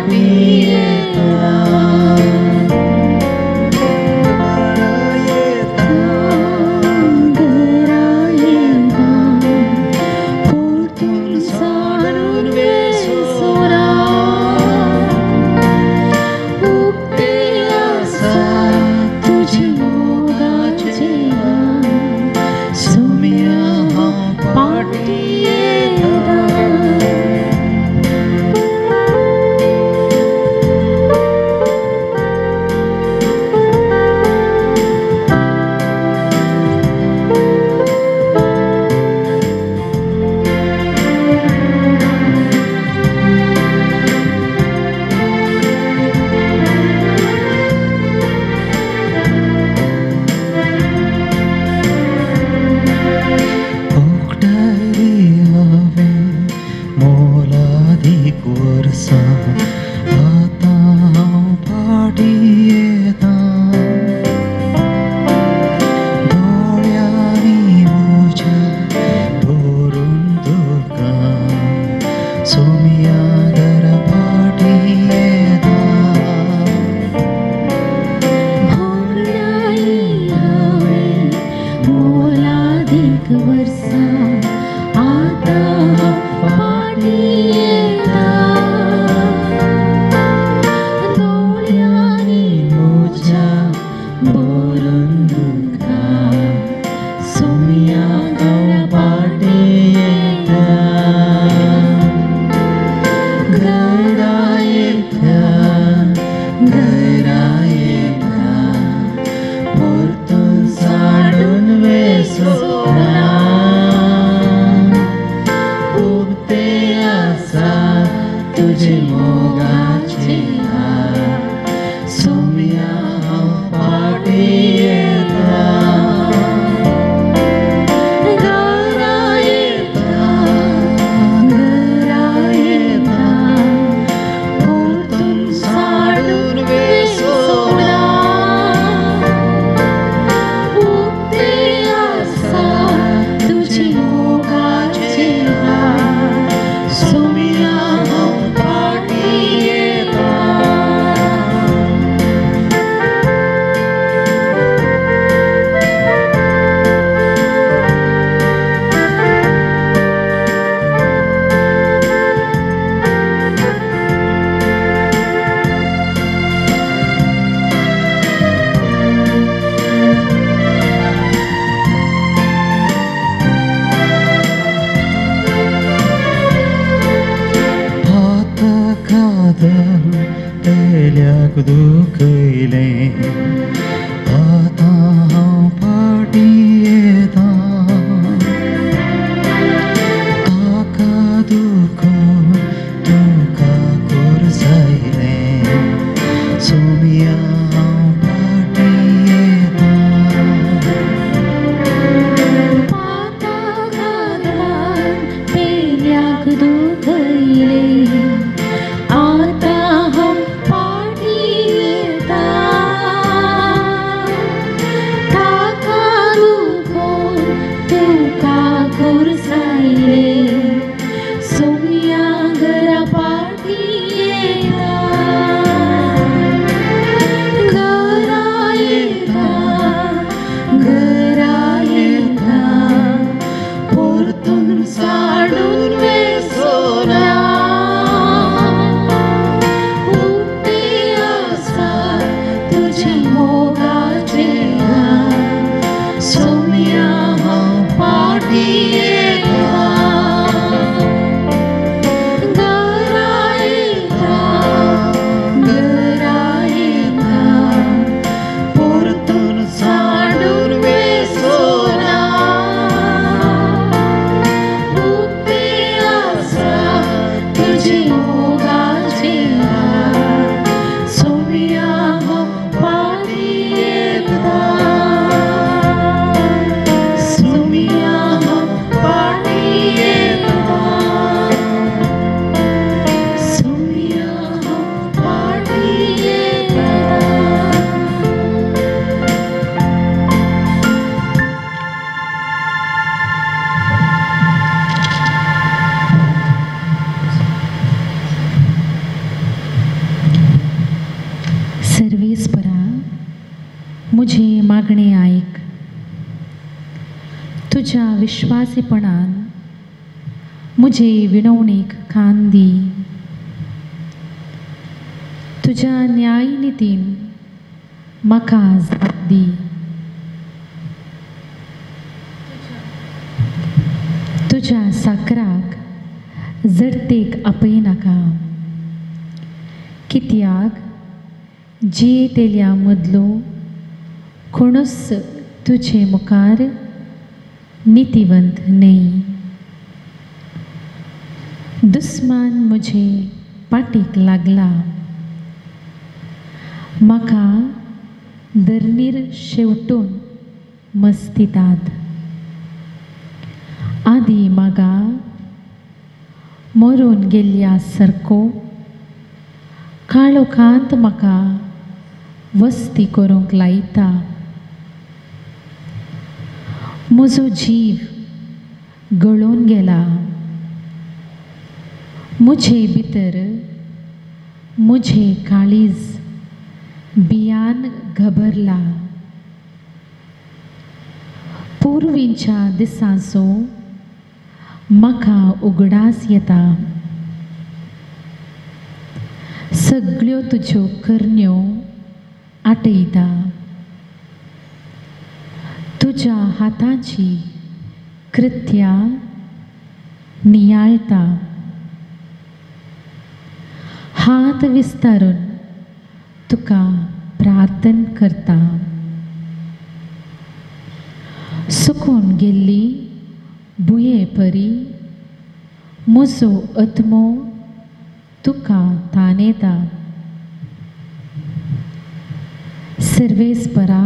फाटीं येता घरा येता परतून साडून वेसोरा उक्ते आसा तुजे मोगाचे हात सोम्या हांव फाटीं येता. उकटायली हांवें मोलादीक वर्सां आतां हांव फाटीं येता दोळ्यांनी म्हज्या भरून तुका सोम्या घरा फाटीं येता. होगडायली हांवें मोलादीक वर्सां आतां हांव फाटीं येता दोळ्यांनी म्हज्या भरून दुकां सोम्या घरा फाटीं येता. घरा येता घरा येता परतून साडून वेसोरा उक्ते आसा तुजे मोगाचे हात सोम्या हांव फाटीं येता घरा येता घरा येता परतून साडून वेसोरा उक्ते आसा तुजे मोगाचे हात सोम्या हांव फाटीं येता. हात कादर पेल्याक दुखयलें आतां हांव फाटीं येता ताका दुखोवन तुका कुरसायलें सोम्या हांव फाटीं येता. पाताघातान पेल्याक दुखयलें आतां हांव फाटीं येता. मागणें आयक. तुज्या विश्वासीपणान म्हजे विणवणीक कान दी. तुज्या न्यायनितीन म्हाका जाप दी. तुज्या साकराक जडतेक आपयनाका, कित्याक जियेतेल्या मदलो कोणूच तुजे मुखार नितीवंत न्हय. दुस्मान म्हजे पाटीक लागला, म्हाका धरणीर शेवटून मस्तितात. आदी मागा मरून गेल्ल्या सारको काळोखांत म्हाका वस्ती करूंक लायता. म्हजो जीव गळून गेला, म्हजे भितर म्हजें काळीज भियान घबरला. पुर्वींच्या दिसांचो म्हाका उगडास येता. सगळ्यो तुज्यो करण्यो आटयता. तुज्या हाताची कृत्या नियाळटा. हात विस्तारून तुका प्रार्थन करता. सुकून गेल्ली भुंये परी म्हजो आत्मो तुका तानेता. सर्वेस्परा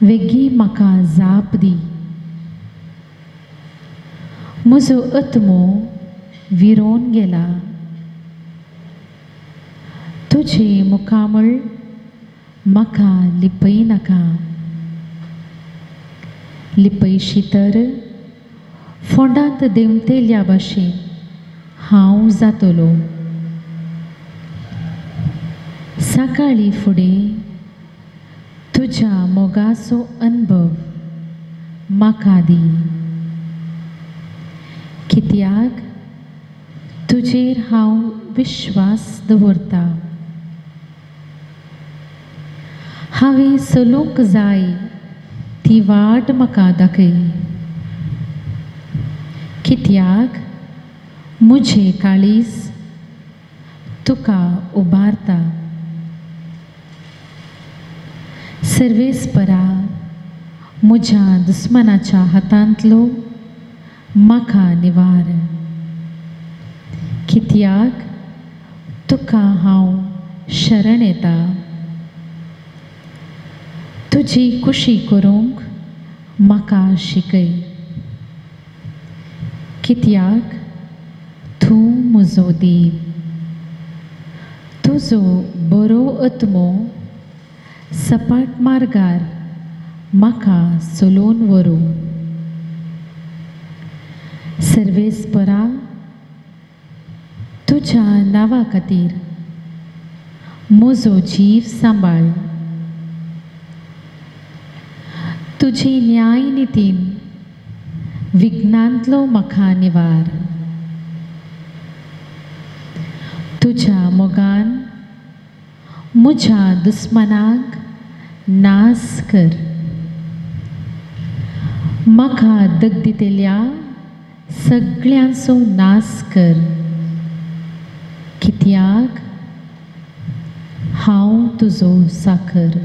वेगीं म्हाका जाप दी. म्हजो आत्मो विरोन गेला. तुजें मुखामळ म्हाका लिपयनाका. लिपयशी तर फोंडांत देंवतेल्या भाशेन हांव जातलो. सकाळीं फुडें तुज्या मोगाचो अनुभव म्हाका दी, कित्याक तुजेर हांव विश्वास दवरता. हांवें चलूंक जाय ती वाट म्हाका दाखय, कित्याक म्हजें काळीज तुका उबारता. सर्वेस्परा म्हज्या दुस्मानाच्या हातांतलो म्हाका निवार, कित्याक तुका हांव शरण येता. तुजी खुशी करूंक म्हाका शिकय, कित्याक तूं म्हजो देव. तुजो बरो आत्मो सपाट मार्गार म्हाका चलोवन व्हरूं. सर्वेस्परा तुज्या नांवा खातीर म्हजो जीव सांबाळ. तुजी न्यायनितीन विघ्नांतलो म्हाका निवार. तुज्या मोगान म्हज्या दुस्मानाक नास कर. म्हाका दगदितेल्या सगळ्यांचो नास कर, कित्याक हांव तुजो साकर.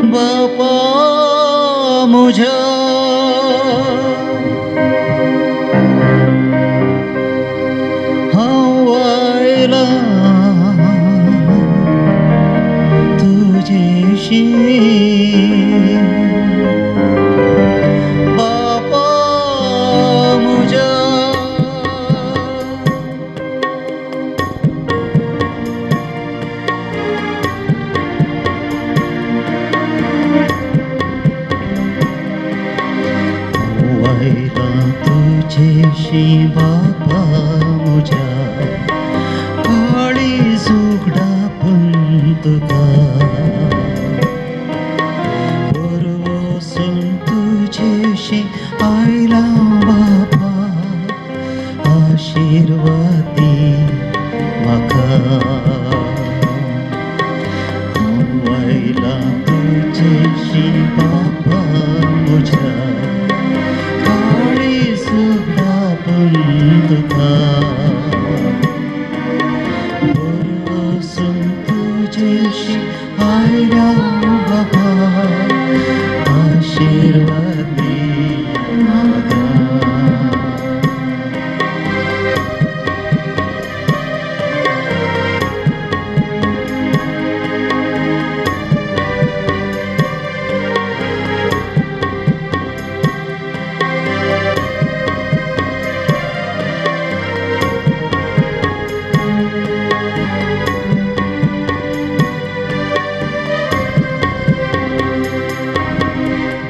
बापा म्हज्या हांव आयलां तुजेशी बापा म्हज्या आयलां तुजेशी बापा म्हज्या काळीज उगडापून तुका परवसून तुजेशी आयलां बापा आशिर्वादी म्हाका हांव आयलां तुजेशी बापा म्हज्या काळीज उगडापून तुका परवसून तुजेशी आयलां बापा आशिर्वादी म्हाका.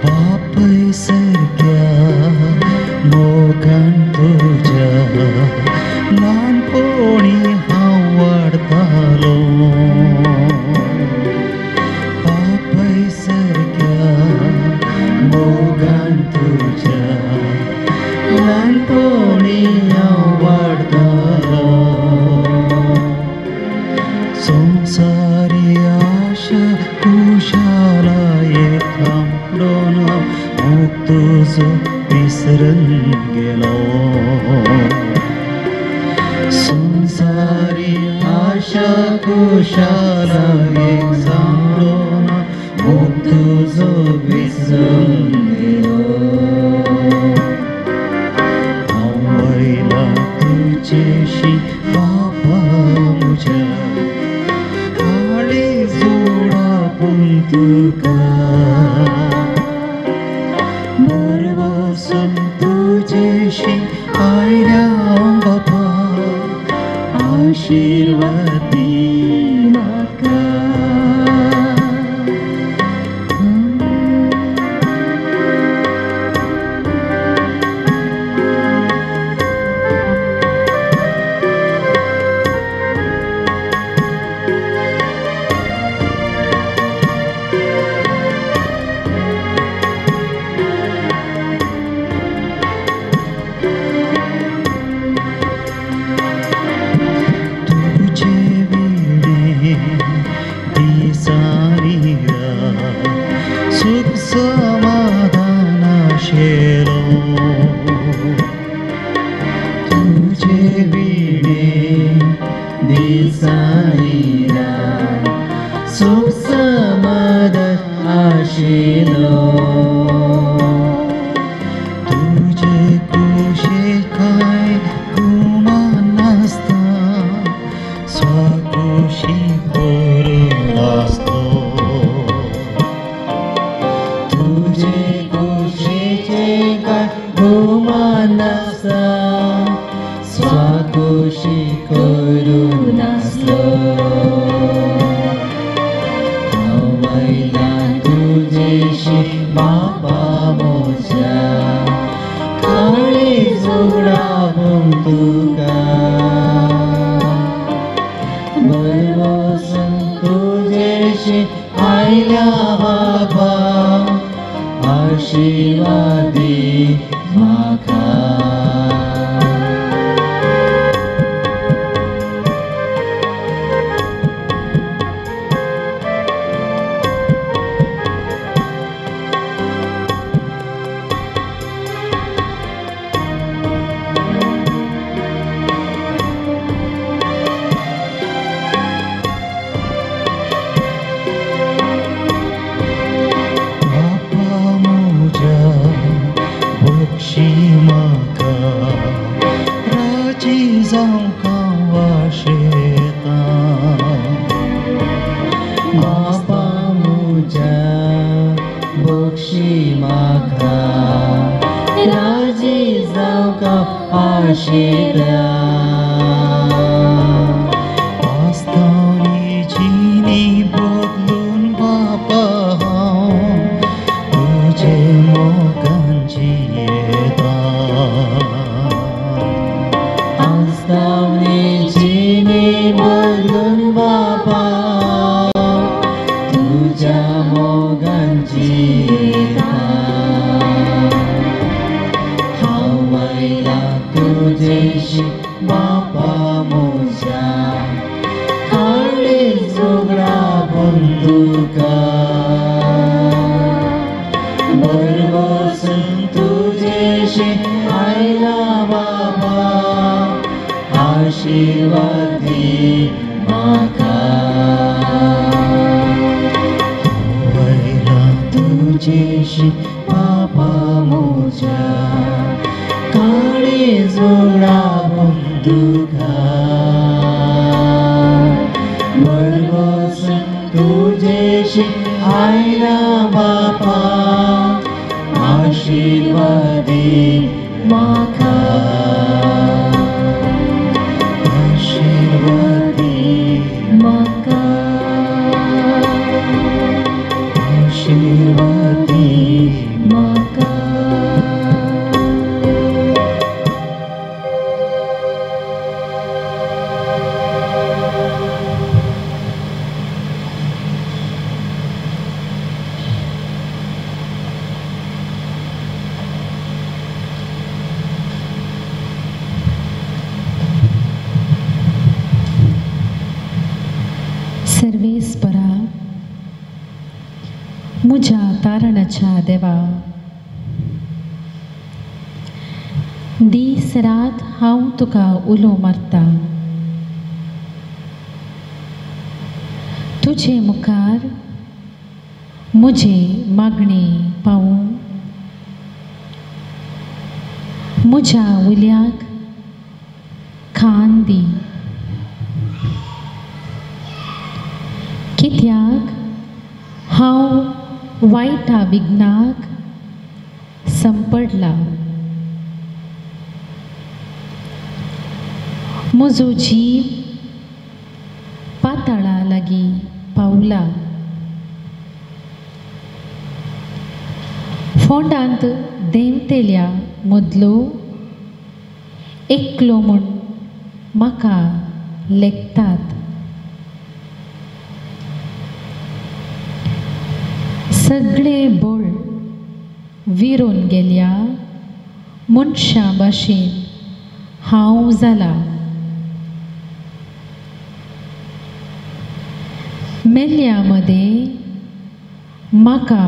बापय सारक्या मोगान तुज्या ल्हानपणी हांव वाडतालो बापय सारक्या मोगान तुज्या ल्हानपणी हांव वाडतालो संवसारी आशा कुशालायेक थांबडोन मोग तुजो विसरून गेलो संवसारी आशा कुशालायेक थांबडोन मोग तुजो विसरून गेलो हांव आयलां तुजेशी बापा म्हज्या काळीज उगडापून तुका बरवसून तुजेशी आयलां बापा आशिर्वादी म्हाका. तुजे विणे दिसांनी रात सुख समाधान आशिल्लो तुजे विणे दिसांनी रात सुख समाधान आशिल्लो तुजे कुशीक कांय गुमान नासता स्वकुशी करून आसतो तुजे कुशीचें कांय गुमान नासता स्वकुशी करून आसलो हांव आयलां तुजेशी बापा म्हज्या काळीज उगडापून तुका बरवसून तुजेशी आयल्या बापा आशिर्वादी म्हाका. बक्षी म्हाका राजी जावंक आशिरा आस्तावणी जिणी बदलून बापा हांव तुजे मोगान जियेता आस्तावणी जिणी बदलून बापा तुज्या मोगान जियेता हांव आयला तुजेशी बापा म्हज्या काळीज उगडापून तुका भरवसून तुजेशी आयला बाबा आशिर्वाद दी म्हाका हांव आयला तुजेशी बापा म्हज्या काळीज उगडापून तुका भरवसून तुजेशी आयला बापा आशिर्वाद दी म्हाका आशिर्वाद दी म्हाका आशिर्वाद दी म्हाका. सर्वेस्परा म्हज्या तारणाच्या देवा, दीस रात हांव तुका उलो मारता, तुजे मुखार म्हजी मागणी पावूं, म्हज्या उल्याक खान दी, कित्याक हांव वायटा विघ्नाक संपडला, म्हजो जीव पाताळा लागीं पावला, फोंडांत देंवतेल्या मदलो एकलो म्हूण म्हाका लेखतात. सगळे बळ विरून गेल्या मनशां भाशेन हांव जाला, मेल्ल्या मदें म्हाका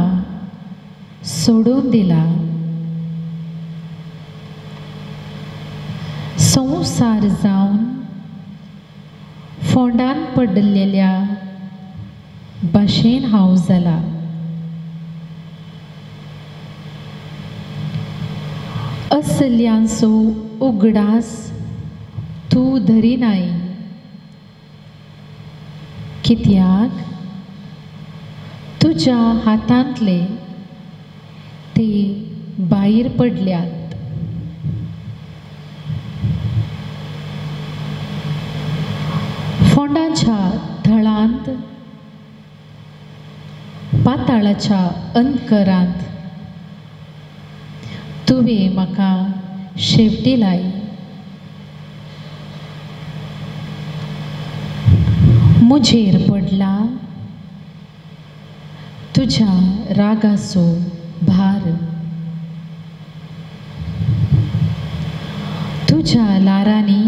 सोडून दिला, संवसार जावन फोंडान पडलेल्या भाशेन हांव जाला. असल्यांचो उगडास तूं धरिनाय, कित्याक तुज्या हातांतले ते भायर पडल्यात. फोंडाच्या थळांत पाताळाच्या अंतकरांत तुवें म्हाका शेवटी लाय, म्हजेर पडला तुज्या रागाचो भार, तुज्या ल्हारांनी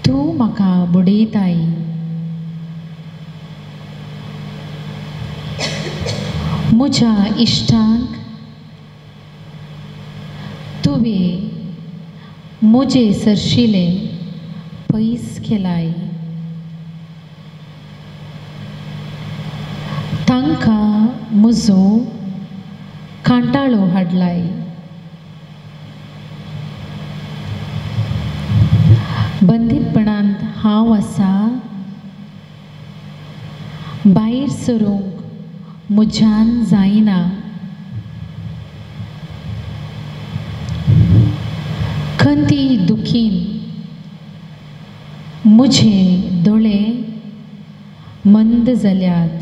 तूं म्हाका बुडयताय, म्हज्या इश्टांक तुवें म्हजे सरशिले पयस केलाय, तांकां म्हजो कांटाळो हाडलाय, बंदीपणांत हांव आसा, भायर सरूंक म्हज्यान जायना. खंती दुखीन म्हजे दोळे मंद जाल्यात.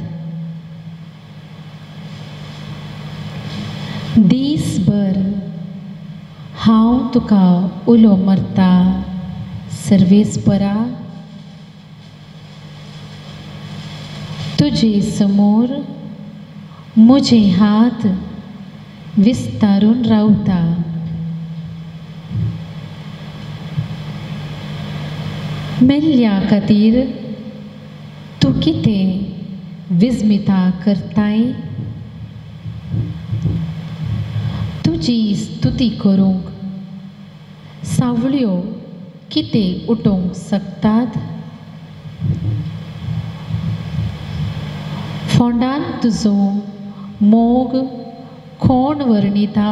दीसभर हांव तुका उलो मारता सर्वेस्परा, तुजे समोर म्हजे हात विस्तारून रावता. मेल्ल्या खातीर तूं कितें विस्मिता करताय? तुजी स्तुती करूंक सावळ्यो कितें उठोवंक शकतात? फोंडान तुजो मोग कोण वर्णिता?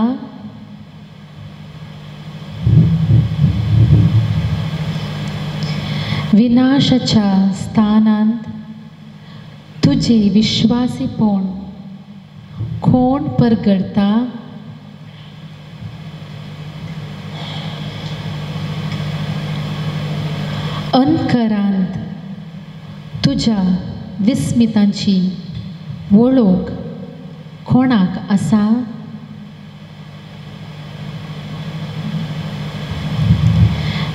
विनाशाच्या स्थानांत तुजे विश्वासीपण कोण परगडता? अंधकारांत तुज्या विस्मितांची वळख कोणाक आसा?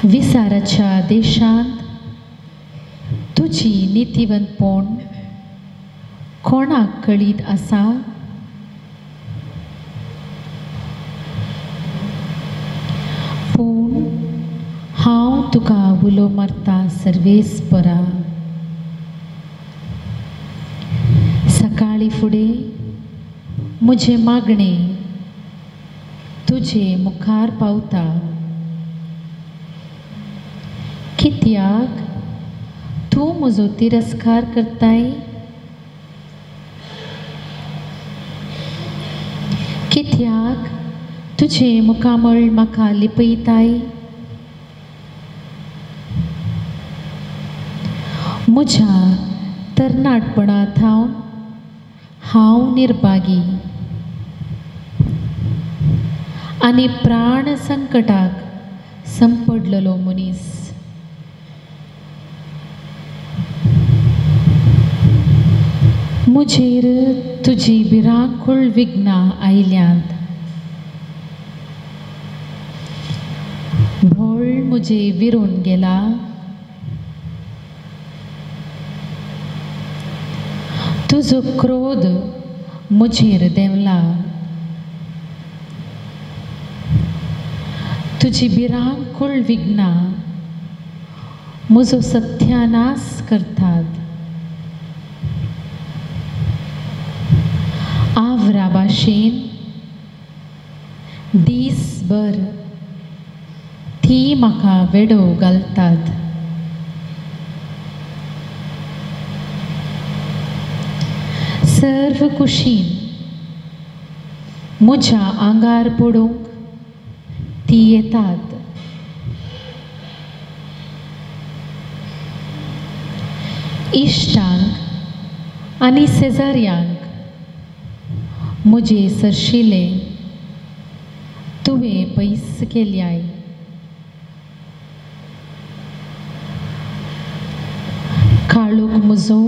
विसाराच्या देशांत तुजी नितीवंतपण कोणाक कळीत आसा? पूण हांव तुका उलो मारता सर्वेस्परा. सकाळीं फुडें म्हजें मागणें तुजे मुखार पावता. कित्याक तूं म्हजो तिरस्कार करताय? कित्याक तुजें मुखामळ म्हाका लिपयताय? म्हज्या तरणाटपणा थावन हांव निर्भागी आनी प्राण संकटाक संपडलेलो मनीस. म्हजेर तुजी भिरांकूळ विघ्नां आयल्यांत. भोळ म्हजे विरून गेला. तुजो क्रोध म्हजेर देंवला. तुजी भिरांकूळ विघ्नां म्हजो सत्यानाश करतात. आवरा भाशेन दीसभर ती म्हाका वेडो घालतात. सर्व कुशीन म्हज्या आंगार पडूंक ती येतात. इश्टांक आनी शेजाऱ्यांक म्हजे सरशिले तुवें पयस केल्याय. काळोख म्हजो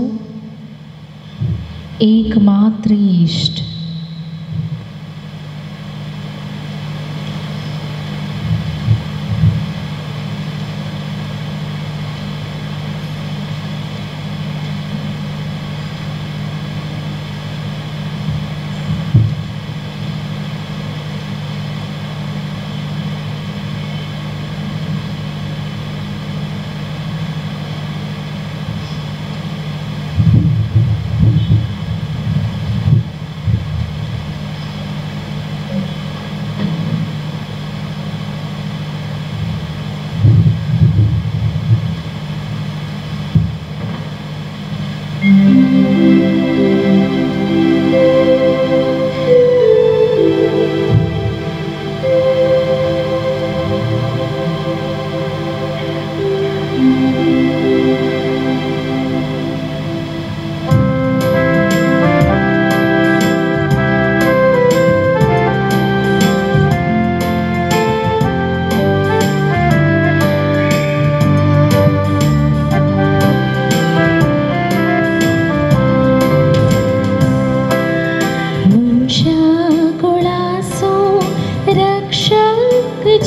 एक मात्र इश्ट.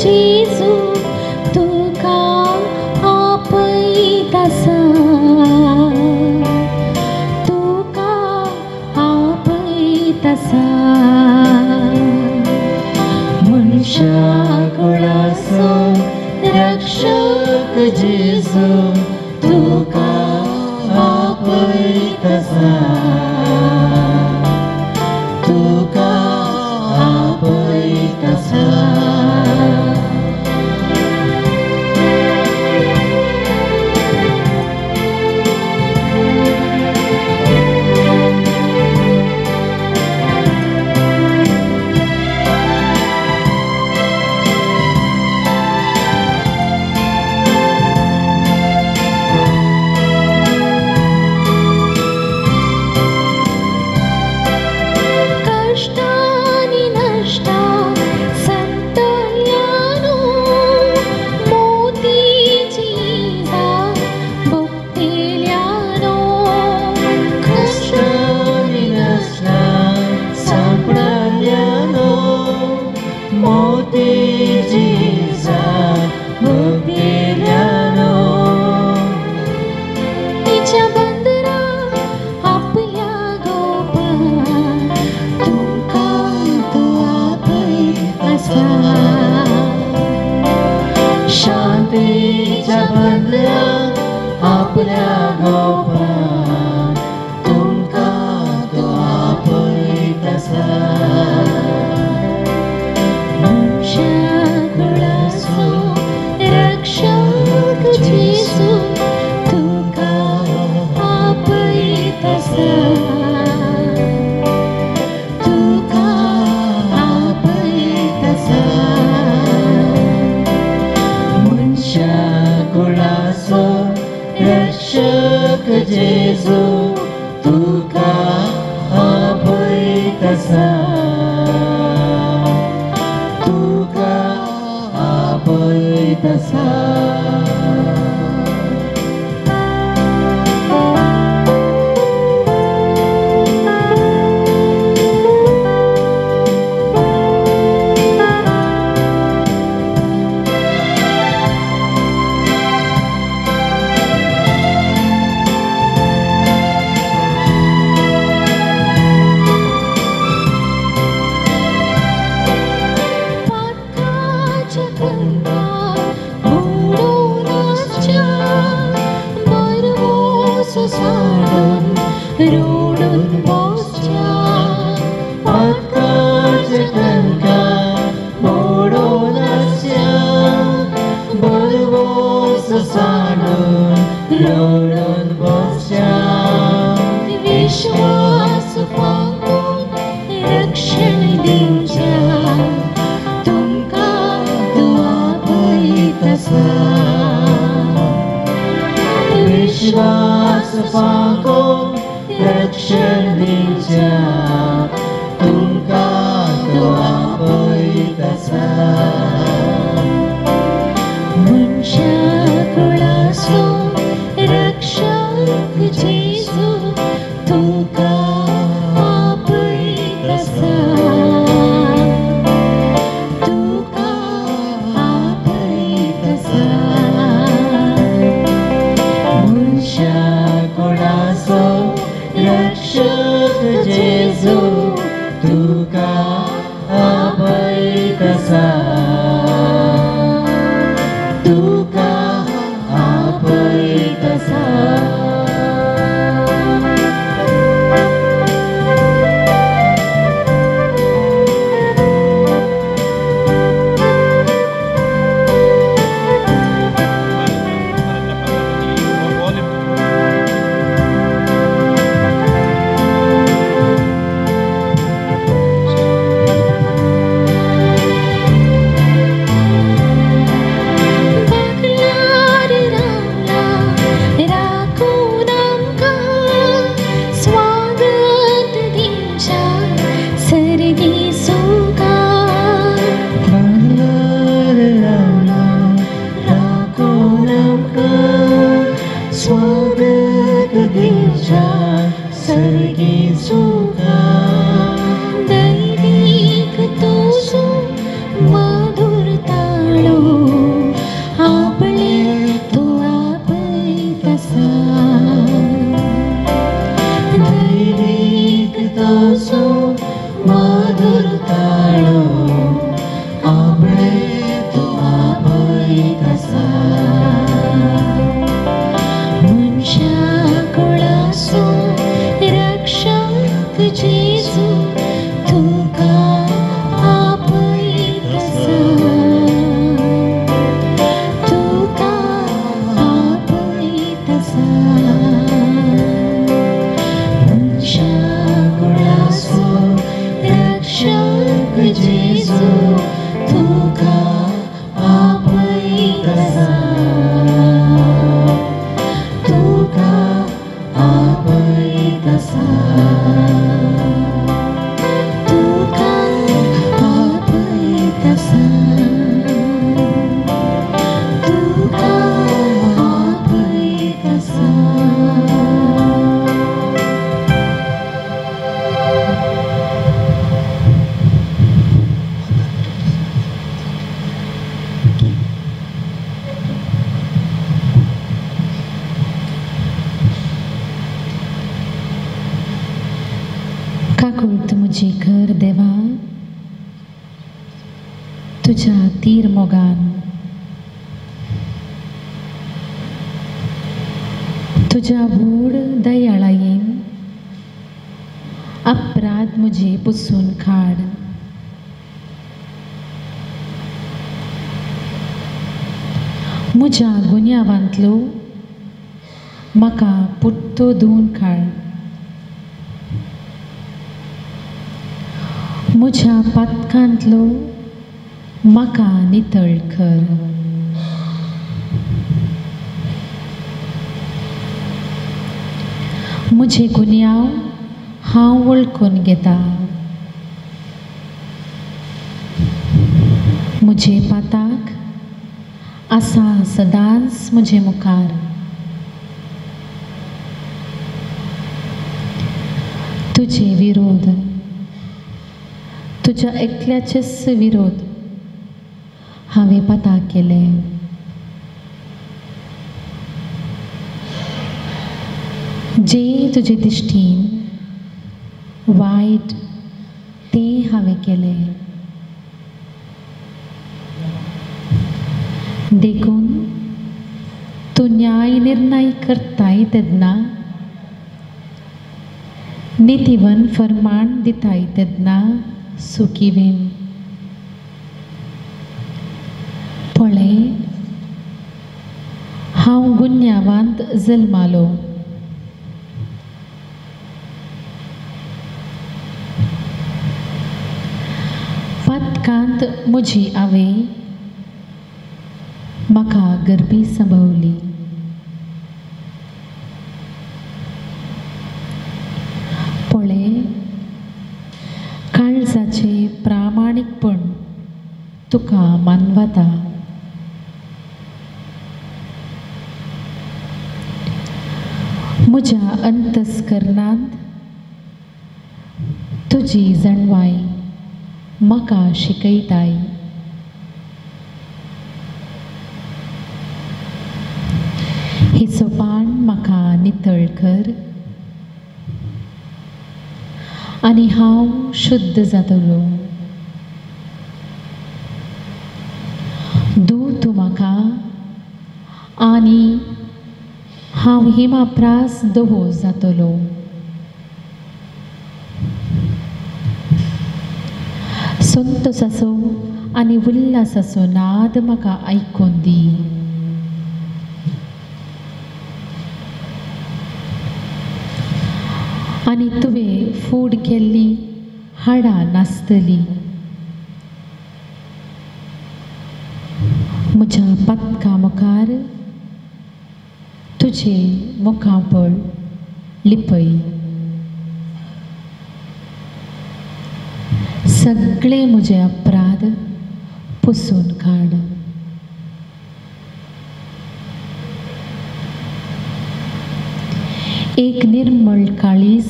जेजू तुका आपयत आसा, तुका आपयत आसा। मनशा कुळाचो रक्षक जेजू तुका आपयत आसा, तुका आपयत आसा। कष्टानि नष्टा संतल्यानो मोतीची भोगतेल्यानो, कष्टानि नष्टा सांपडल्यानो मोतीची भोगतेल्यानो, तिच्या बंदरा आपल्या गोपा तुमकां तो आपयत आसा। शांतीच्या बंदरा आपल्या गोपा तुमकां तो आपयत आसा। मनशा कुळाचो रक्षक जेजू तुका आपयत आसा, तुका आपयत आसा। मनशा कुळाचो रक्षक जेजू तुका आपयत आसा, तुका आपयत आसा। पातकाच्या कंदा बुडोवन आसच्या बरवोस साडून रोडून बसच्या, पातकाच्या कंका मोडून आसच्या बरवोस साडून रडून बसच्या, विश्वास पांगून रक्षण दिवच्या तुमकां तो आपयत आसा। विश्वास पांगून रक्षण दिवच्या तुमकां तो आपयत आसा। मनशा कुळाचो रक्षक जेजू तुका आपयत आसा, तुका आपयत आसा। मनशा कुळाचो रक्षक जेजू तुका आपयत आसा, तुका आपयत आसा। मधुर ताळो आपले तूं आपयत आसा. मनशा कुळाचो रक्षक जेजू तुका आपयत आसा, तुका आपयत आसा. मनशा कुळाचो रक्षक जेजू तुका आपयत आसा, तुका आपयत आसा, तुका आपयत आसा, तुका आपयत आसा. काकूळत म्हजी कर देवा तुज्या तीर मोगान, तुज्या व्हड दयाळायेन अपराध म्हजे पुसून काड. म्हज्या गुन्यांवांतलो म्हाका पुट्टो धुवन काड. म्हज्या पातकांतलो म्हाका नितळ कर. म्हजे गुन्यांव हांव वळखून घेता. म्हजे पाताक आसा सदांच म्हजे मुखार. तुजे विरोध, तुज्या एकल्याचेच विरोध हांवें पाता केले. जे तुजे दिश्टीन वायट तें हांवें केलें. देखून तूं न्याय निर्णय करताय तेन्ना, नितीवन फरमाण दिताय तेन्ना सुखीवेन. पळय, हांव गुन्यांवांत जल्मालो. पातकांत म्हजी आवय म्हाका गरबी संभवली. पळय, काळजाचें प्रामाणीकपण तुका मानवता. म्हज्या अंतस्करणांत तुजी जाणवाय म्हाका शिकयताय. ही सोपान म्हाका नितळ कर आनी हांव शुद्ध जातलो. दू तूं म्हाका आनी हांव हिमाप्रास दवो जातलो. संतोसाचो आनी उल्हासाचो नाद म्हाका आयकून दी. आनी तुवें फूड केल्ली हाडां नासतली. म्हज्या पातका मुखार तुजें मुखापळ लिपय. सगळे म्हजे अपराध पुसून काड. एक निर्मळ काळीज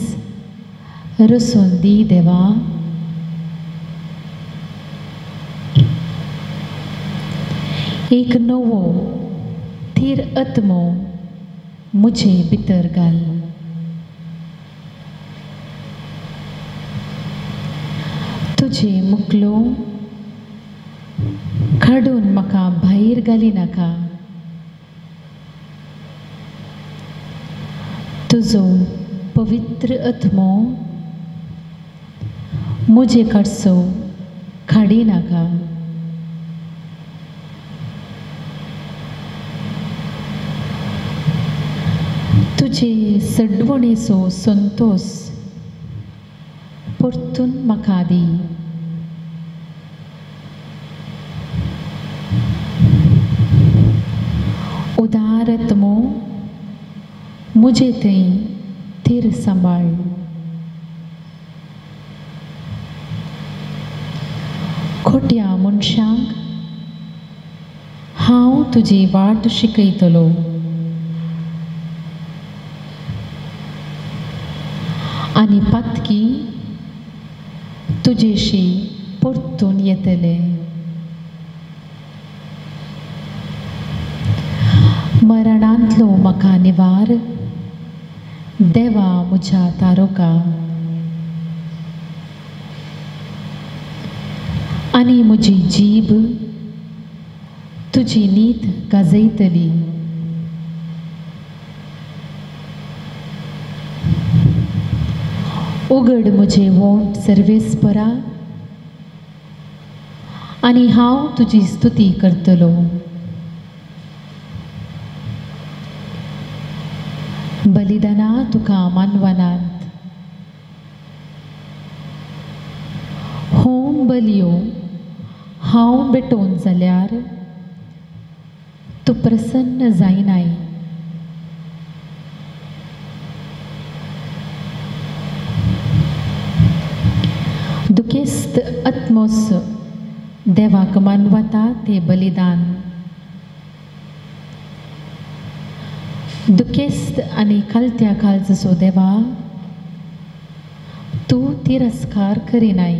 रसून दी देवा. एक नवो थीर आत्मो म्हजे भितर घाल. तुजे मुकलो काडून म्हाका भायर घालिनाका. तुजो पवित्र आत्मो म्हजे कडचो काडिनाका. तुजे सडवणेचो संतोस परतून म्हाका दी. उदार आत्मो म्हजे थंय थीर सांबाळ. खोट्या मनशांक हांव तुजी वाट शिकयतलो आनी पातकी तुजेशी परतून येतले. मरणांतलो म्हाका निवार देवा म्हज्या तारोका आनी म्हजी जीब तुजी नीत गाजयतली. उगड म्हजे वोंट सर्वेस्परा आनी हांव तुजी स्तुती करतलो. बलिदानां तुका मानवनात, होम बलयो हांव भेटोवन जाल्यार तूं प्रसन्न जायनाय. दुखेस्त आत्मोस देवाक मानवता ते बलिदान. दुखेस्त आनी खालत्या काळजाचो देवा तूं तिरस्कार करिनाय.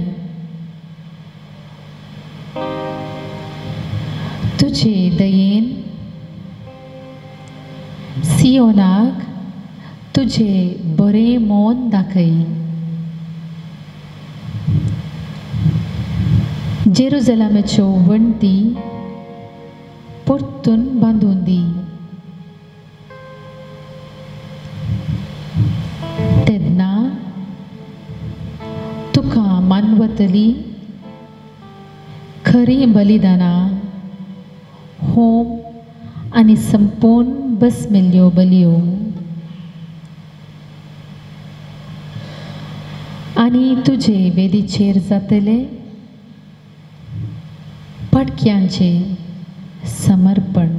तुजे दयेन सियोनाक तुजे बरें मन दाखय. जेरुजलामाच्यो वण्टी परतून बांदून दी. तेन्ना तुका मानवतली खरी बलिदानां, होम आनी संपूर्ण बसमेल्ल्यो बलयो आनी तुजे वेदीचेर जातले पाटक्यांचें समर्पण.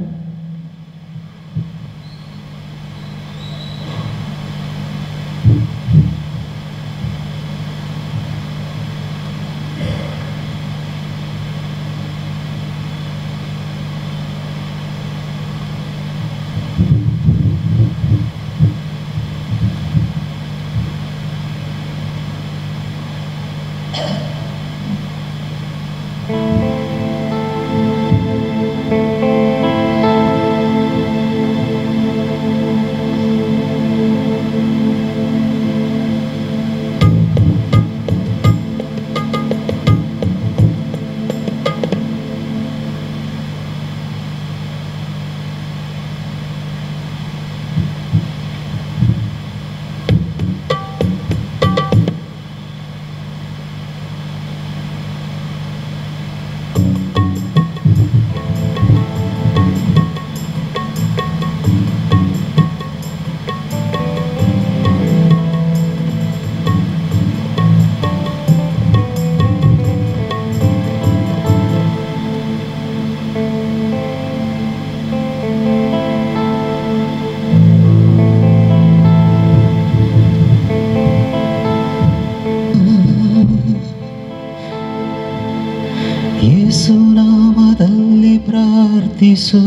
ಯೇಸುನಾಮದಲ್ಲಿ ಪ್ರಾರ್ಥಿಸು,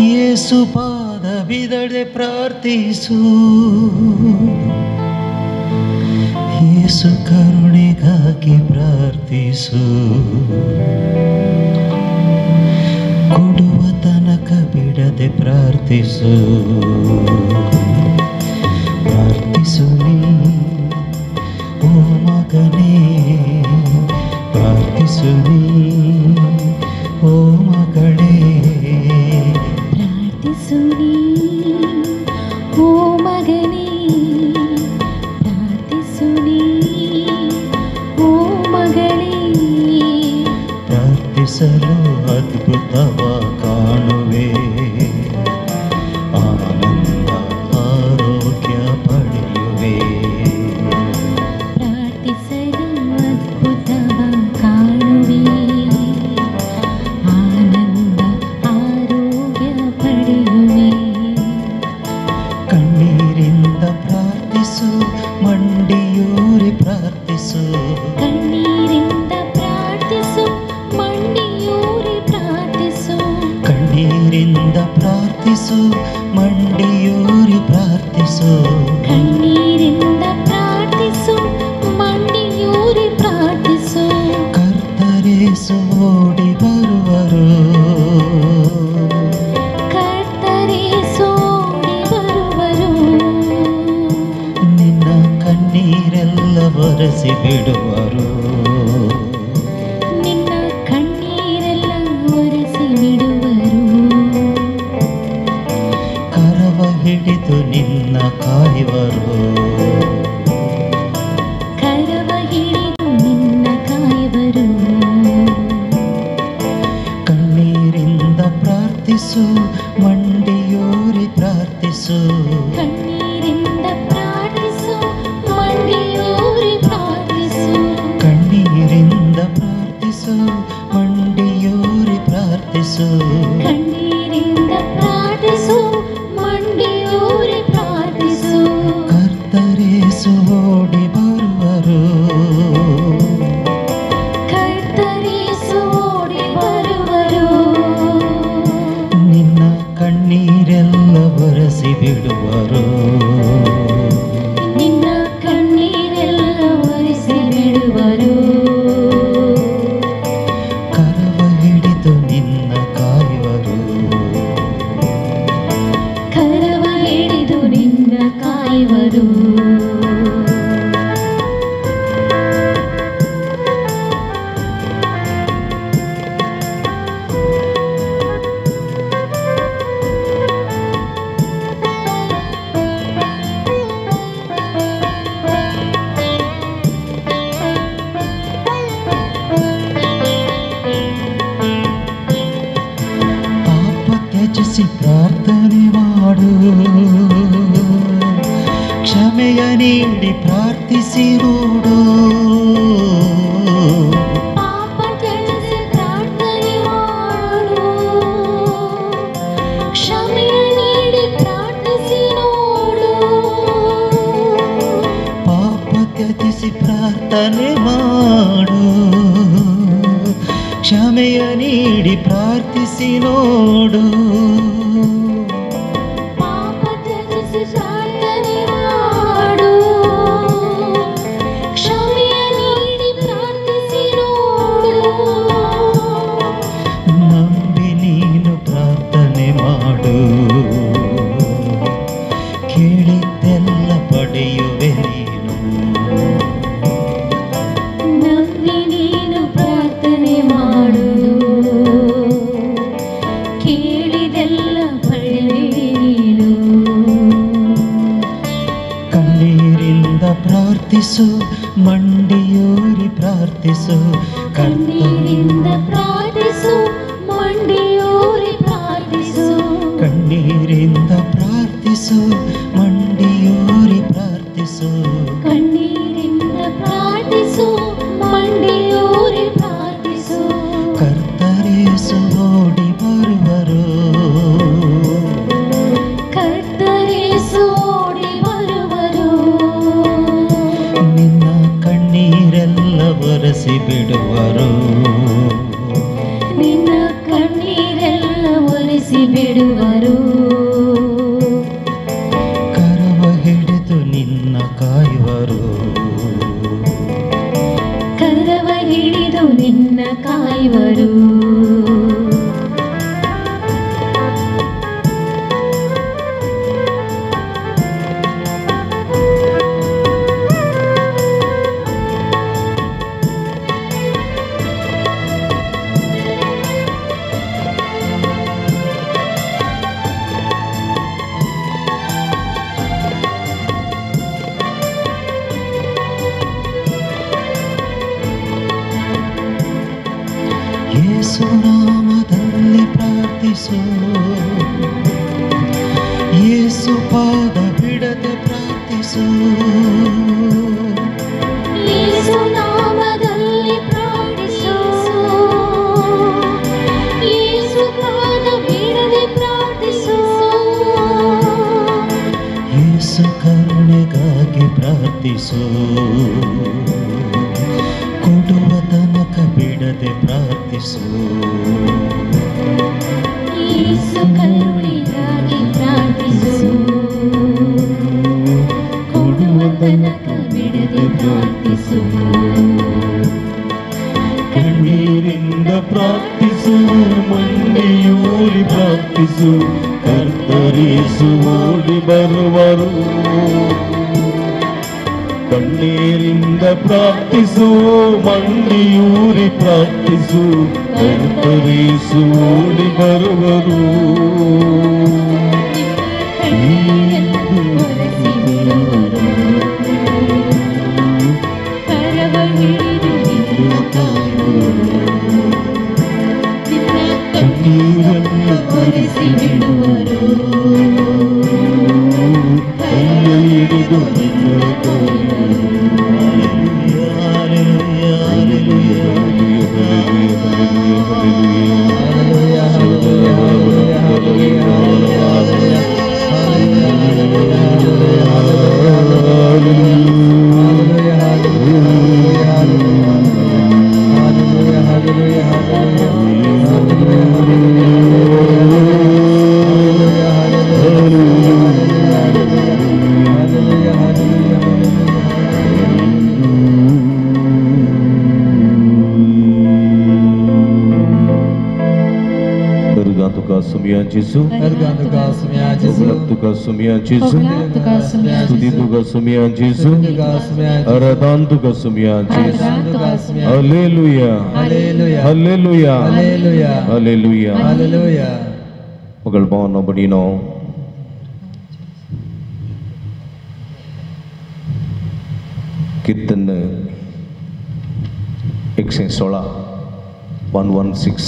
ಯೇಸು ಪಾದ ಬಿದಡೆ ಪ್ರಾರ್ಥಿಸು, ಯೇಸು ಕರುಣೆಗಾಗಿ ಪ್ರಾರ್ಥಿಸು, ಕೊಡುವ ತನಕ ಬಿಡದೆ ಪ್ರಾರ್ಥಿಸು, ಪ್ರಾರ್ಥಿಸು ನೀ. ಪ್ರಾರ್ಥಿಸು ನೀ ಓ ಮಗಳೇ, ಪ್ರಾರ್ಥಿಸು ನೀ ಓ ಮಗನೇ, ಪ್ರಾರ್ಥಿಸು ನೀ ಓ ಮಗಳೇ. ಪ್ರಾರ್ಥಿಸಲು ಅದ್ಭುತವ ಕಾಣುವೆ, ಆನಂದ ಆರೋಗ್ಯ ಪಡೆಯುವೆ. ಪ್ರಾರ್ಥಿಸಲು ಅದ್ಭುತವ ಕಾಣುವೆ, ಆನಂದ ಆರೋಗ್ಯ ಪಡೆಯುವೆ. ಕಣ್ಣೀರಿಂದ ಪ್ರಾರ್ಥಿಸು, ಮಂಡಿಯೂರಿ ಪ್ರಾರ್ಥಿಸು. ಕಣ್ಣೀರಿಂದ ಪ್ರಾರ್ಥಿಸು, ಮಂಡಿಯೂರಿ ಪ್ರಾರ್ಥಿಸು. ಕಣ್ಣೀರಿಂದ ಪ್ರಾರ್ಥಿಸು, ಮಂಡಿಯೂರಿ ಪ್ರಾರ್ಥಿಸು. ಕಣ್ಣೀರಿಂದ ಪ್ರಾರ್ಥಿಸು, ಮಂಡಿಯೂರಿ ಪ್ರಾರ್ಥಿಸು. ಕರ್ತರೇಸು ಓಡಿ ಬರುವರು, ಕರ್ತರೇಸು ಓಡಿ ಬರುವರು. ನಿನ್ನ ಕಣ್ಣೀರೆಲ್ಲ ಒರೆಸಿ ಬಿಡುವರು, ನಿನ್ನ ಕಣ್ಣೀರೆಲ್ಲ ಒರೆಸಿ ಬಿಡುವರು. ಕರವ ಹಿಡಿದು ನಿನ್ನ ಕಾಯುವರು, ಕರವ ಹಿಡಿದು ನಿನ್ನ ಕಾಯುವರು. ಕಣ್ಣೀರಿಂದ ಪ್ರಾರ್ಥಿಸು, ಮಂಡಿಯೂರಿ ಪ್ರಾರ್ಥಿಸು. ಕಣ್ಣೀರಿಂದ ಪ್ರಾರ್ಥಿಸು, ಮಂಡಿಯೂರಿ ಪ್ರಾರ್ಥಿಸು. ಕಣ್ಣೀರಿಂದ ಪ್ರಾರ್ಥಿಸು, ಮಂಡಿಯೂರಿ ಪ್ರಾರ್ಥಿಸು. ಕಣ್ಣೀರಿಂದ ಪ್ರಾರ್ಥಿಸು, ಮಂಡಿಯೂರಿ ಪ್ರಾರ್ಥಿಸು. ಕರ್ತರೇಸು ಓಡಿ ಬರುವರು, ಕರ್ತರೇಸು ಓಡಿ ಬರುವರು. ನಿನ್ನ ಕಣ್ಣೀರೆಲ್ಲ ಒರೆಸಿ ಬಿಡುವರು, ನಿನ್ನ ಕಣ್ಣೀರೆಲ್ಲ ಒರೆಸಿ ಬಿಡುವರು. ಕರವ ಹಿಡಿದು ನಿನ್ನ ಕಾಯುವರು, ಕರವ ಹಿಡಿದು ನಿನ್ನ ಕಾಯುವರು. ಪಾಪ ತ್ಯಜಿಸಿ ಪ್ರಾರ್ಥನೆ ಮಾಡು, ಕ್ಷಮೆಯ ನೀಡಿ ಪ್ರಾರ್ಥಿಸಿ ನೋಡು. ಪಾಪ ತ್ಯಜಿಸಿ ಪ್ರಾರ್ಥನೆ ಮಾಡು, ಕ್ಷಮೆಯ ನೀಡಿ ಪ್ರಾರ್ಥಿಸಿ ನೋಡು. ಪಾಪ ತ್ಯಜಿಸಿ ಪ್ರಾರ್ಥನೆ ಮಾಡು, ಕ್ಷಮೆಯ ನೀಡಿ ಪ್ರಾರ್ಥಿಸಿ ನೋಡು. ಪಾಪ ತ್ಯಜಿಸಿ ಪ್ರಾರ್ಥನೆ ಮಾಡು, ಕ್ಷಮೆಯ ನೀಡಿ ಪ್ರಾರ್ಥಿಸಿ ನೋಡು. ನಂಬಿ ನೀನು ಪ್ರಾರ್ಥನೆ ಮಾಡು, ಕೇಳಿದ್ದೆಲ್ಲ ಪಡೆಯುವೆ ನೀನು. ನಂಬಿ ನೀನು ಪ್ರಾರ್ಥನೆ ಮಾಡು, ಕೇಳಿದೆಲ್ಲ ಪಡೆಯುವೆ ನೀನು. ಕಣ್ಣೀರಿಂದ ಪ್ರಾರ್ಥಿಸು, ಮಂಡಿಯೂರಿ ಪ್ರಾರ್ಥಿಸು. ಕಣ್ಣೀರಿಂದ ಪ್ರಾರ್ಥಿಸು, ಮಂಡಿಯೂರಿ ಪ್ರಾರ್ಥಿಸು. ಕಣ್ಣೀರಿಂದ ಪ್ರಾರ್ಥಿಸು, ಮಂಡಿಯೂರಿ ಪ್ರಾರ್ಥಿಸು. ಕಣ್ಣೀರಿಂದ ಪ್ರಾರ್ಥಿಸು, ಮಂಡಿಯೂರಿ ಪ್ರಾರ್ಥಿಸು. ಕರ್ತರೇಸು ಓಡಿ ಬರುವರು, ಕರ್ತರೇಸು ಓಡಿ ಬರುವರು. ನಿನ್ನ ಕಣ್ಣೀರೆಲ್ಲ ಒರೆಸಿ ಬಿಡುವರು, ನಿನ್ನ ಕಣ್ಣೀರೆಲ್ಲ ಒರೆಸಿ ಬಿಡುವರು. ಕರವ ಹಿಡಿದು ನಿನ್ನ ಕಾಯುವರು, ಕರವ ಹಿಡಿದು ನಿನ್ನ ಕಾಯುವರು. ಯೇಸು ನಾಮದಲ್ಲಿ ಪ್ರಾರ್ಥಿಸು, ಯೇಸು ಪಾದ ಬಿಡದೆ ಪ್ರಾರ್ಥಿಸು, ಯೇಸು ನಾಮದಲ್ಲಿ ಪ್ರಾರ್ಥಿಸು, ಯೇಸು ಪಾದ ಬಿಡದೆ ಪ್ರಾರ್ಥಿಸು, ಯೇಸು ಕರುಣೆಗಾಗಿ ಪ್ರಾರ್ಥಿಸು, ಕೊಡುವ ತನಕ ಬಿಡದೆ ಪ್ರಾರ್ಥಿಸು, ಯೇಸು ಕರುಣೆಗಾಗಿ ಪ್ರಾರ್ಥಿಸು, ಕೊಡುವ ತನಕ ಬಿಡದೆ ಪ್ರಾರ್ಥಿಸು, ಕಣ್ಣೀರಿಂದ ಪ್ರಾರ್ಥಿಸು, ಮಂಡಿಯೂರಿ ಪ್ರಾರ್ಥಿಸು, ಕರ್ತರಿಸು ಓಡಿ ಬರುವರು. ಕಣ್ಣೀರಿಂದ ಪ್ರಾರ್ಥಿಸು, ಮಂಡಿಯೂರಿ ಪ್ರಾರ್ಥಿಸು, ಕರ್ತರಿಸು ಓಡಿ ಬರುವರು. ಕರವ ಹಿಡಿದು ನಿನ್ನ ಕಾಯುವರು, ನಿನ್ನ ಕಣ್ಣೀರನ್ನು ಒರೆಸಿ ಬಿಡುವರು, ಕರವ ಹಿಡಿದು ನಿನ್ನ ಕಾಯುವರು. Gesù, Gesù, Hallelujah, Hallelujah, Hallelujah, Hallelujah. ಮಗಳ ಭಾವನ ಬಡಿನೋ ಕೀರ್ತನ 116 116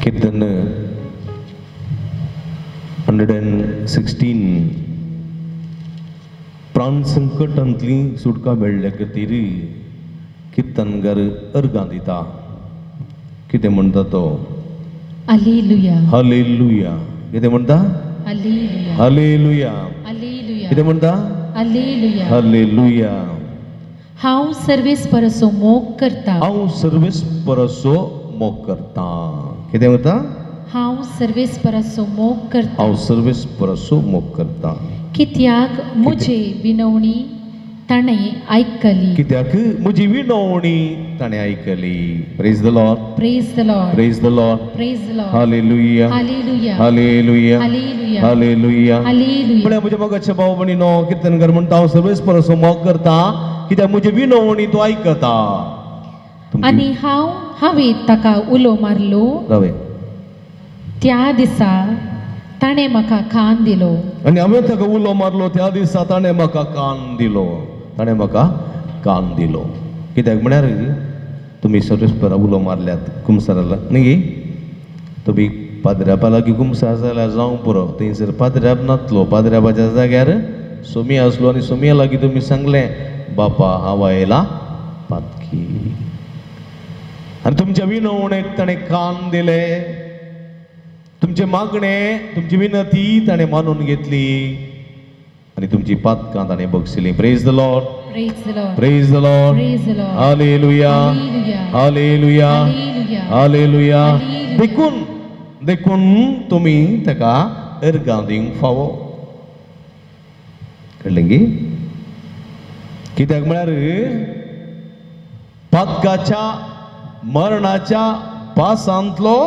कीर्तन 116 प्राण संकटांतली सुटका मेळ्ळ्या खातीर कीर्तनकार अर्गां दिता. कितें म्हणटा तो? Hallelujah, hallelujah. कितें म्हणटा? Hallelujah, hallelujah. हालेलुया. कितें म्हणटा? Hallelujah, hallelujah. हांव सर्वेस्पराचो मोग करता, हांव सर्वेस्पराचो मोग करता. कितें म्हणटा? हांव सर्वेस्पराचो मोग करता, हांव सर्वेस्पराचो मोग करता. कित्याक म्हजी विनवणी ताणें आयकली, कित्याक म्हजी विनवणी ताणें आयकली. Praise the Lord, praise the Lord, praise the Lord, praise the Lord. Hallelujah, hallelujah, hallelujah, hallelujah, hallelujah, hallelujah. म्हळ्यार म्हज्या मोगाच्या भाव भयणीनो, कीर्तनकार म्हणटा हांव सर्वेस्पराचो मोग करता कित्याक म्हजी विनवणी तो आयकता. आनी हांव हांवें ताका उलो मारलो, रावे, त्या दिसा ताणें म्हाका कान दिलो. आनी हांवें ताका उलो मारलो त्या दिसा ताणें म्हाका कान दिलो, ताणें म्हाका कान दिलो. कित्याक म्हळ्यार तुमी सर्वेस्परा उलो मारल्यात कुमसाराला न्ही, तुमी पाद्र्यापा लागीं कुमसार जाल्यार जावंक पुरो, थंयसर पाद्र्याप नातलो, पाद्र्यापाच्या जाग्यार सोमी आसलो आनी सोमया लागीं तुमी सांगलें बापा हांव आयला पातकी, आनी तुमच्या विनवणेक ताणें कान दिले, तुमचे मागणे तुमची विनती ताणें मानून घेतली आनी तुमची पातकां ताणें बक्षिली. Praise the Lord, praise the Lord, praise the Lord, praise the Lord. Hallelujah, hallelujah, hallelujah. देखून देखून तुमी ताका अर्गां दिवंक फावो. कळ्ळें गी? कित्याक म्हळ्यार पातकाच्या मरणाच्या पासांतलो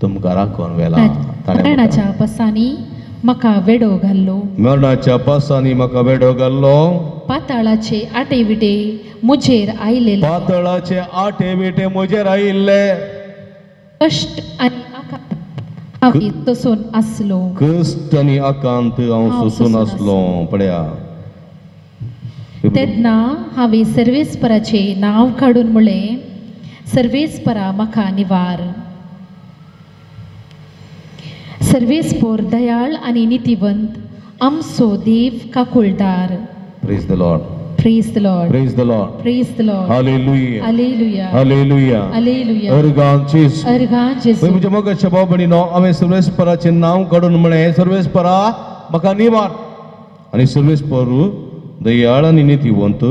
तुमकां राखून व्हेला. मरणाच्या पासांनी म्हाका वेडो घाल्लो, मरणाच्या पासांनी म्हाका वेडो घाल्लो. पाताळाचे आटे विटे म्हजेर आयिल्ले, पाताळाचे आटे विटे म्हजेर आयिल्ले. कश्ट आनी आकांत हांव तसून आसलो, कश्ट आनी आकांत हांव सोसून आसलो. पळया, तेन्ना हांवें सर्वेस्पराचें नांव काडून म्हळें, सर्वेस्परा म्हाका निवार. सर्वेस्पोर दयाळ आनी नितीवंत, आमचो देव काकुळदार. Praise the Lord. Praise the Lord. Praise the Lord. Praise the Lord. Hallelujah. Hallelujah. Hallelujah. Hallelujah. अर्गां जेजू. अर्गां जेजू. म्हज्या मोगाच्या भाव भयणीनो, हांवें सर्वेस्पराचें नांव काडून म्हळें, सर्वेस्परा म्हाका निवार. आनी सर्वेस्पर दयाळ आनी नितीवंत,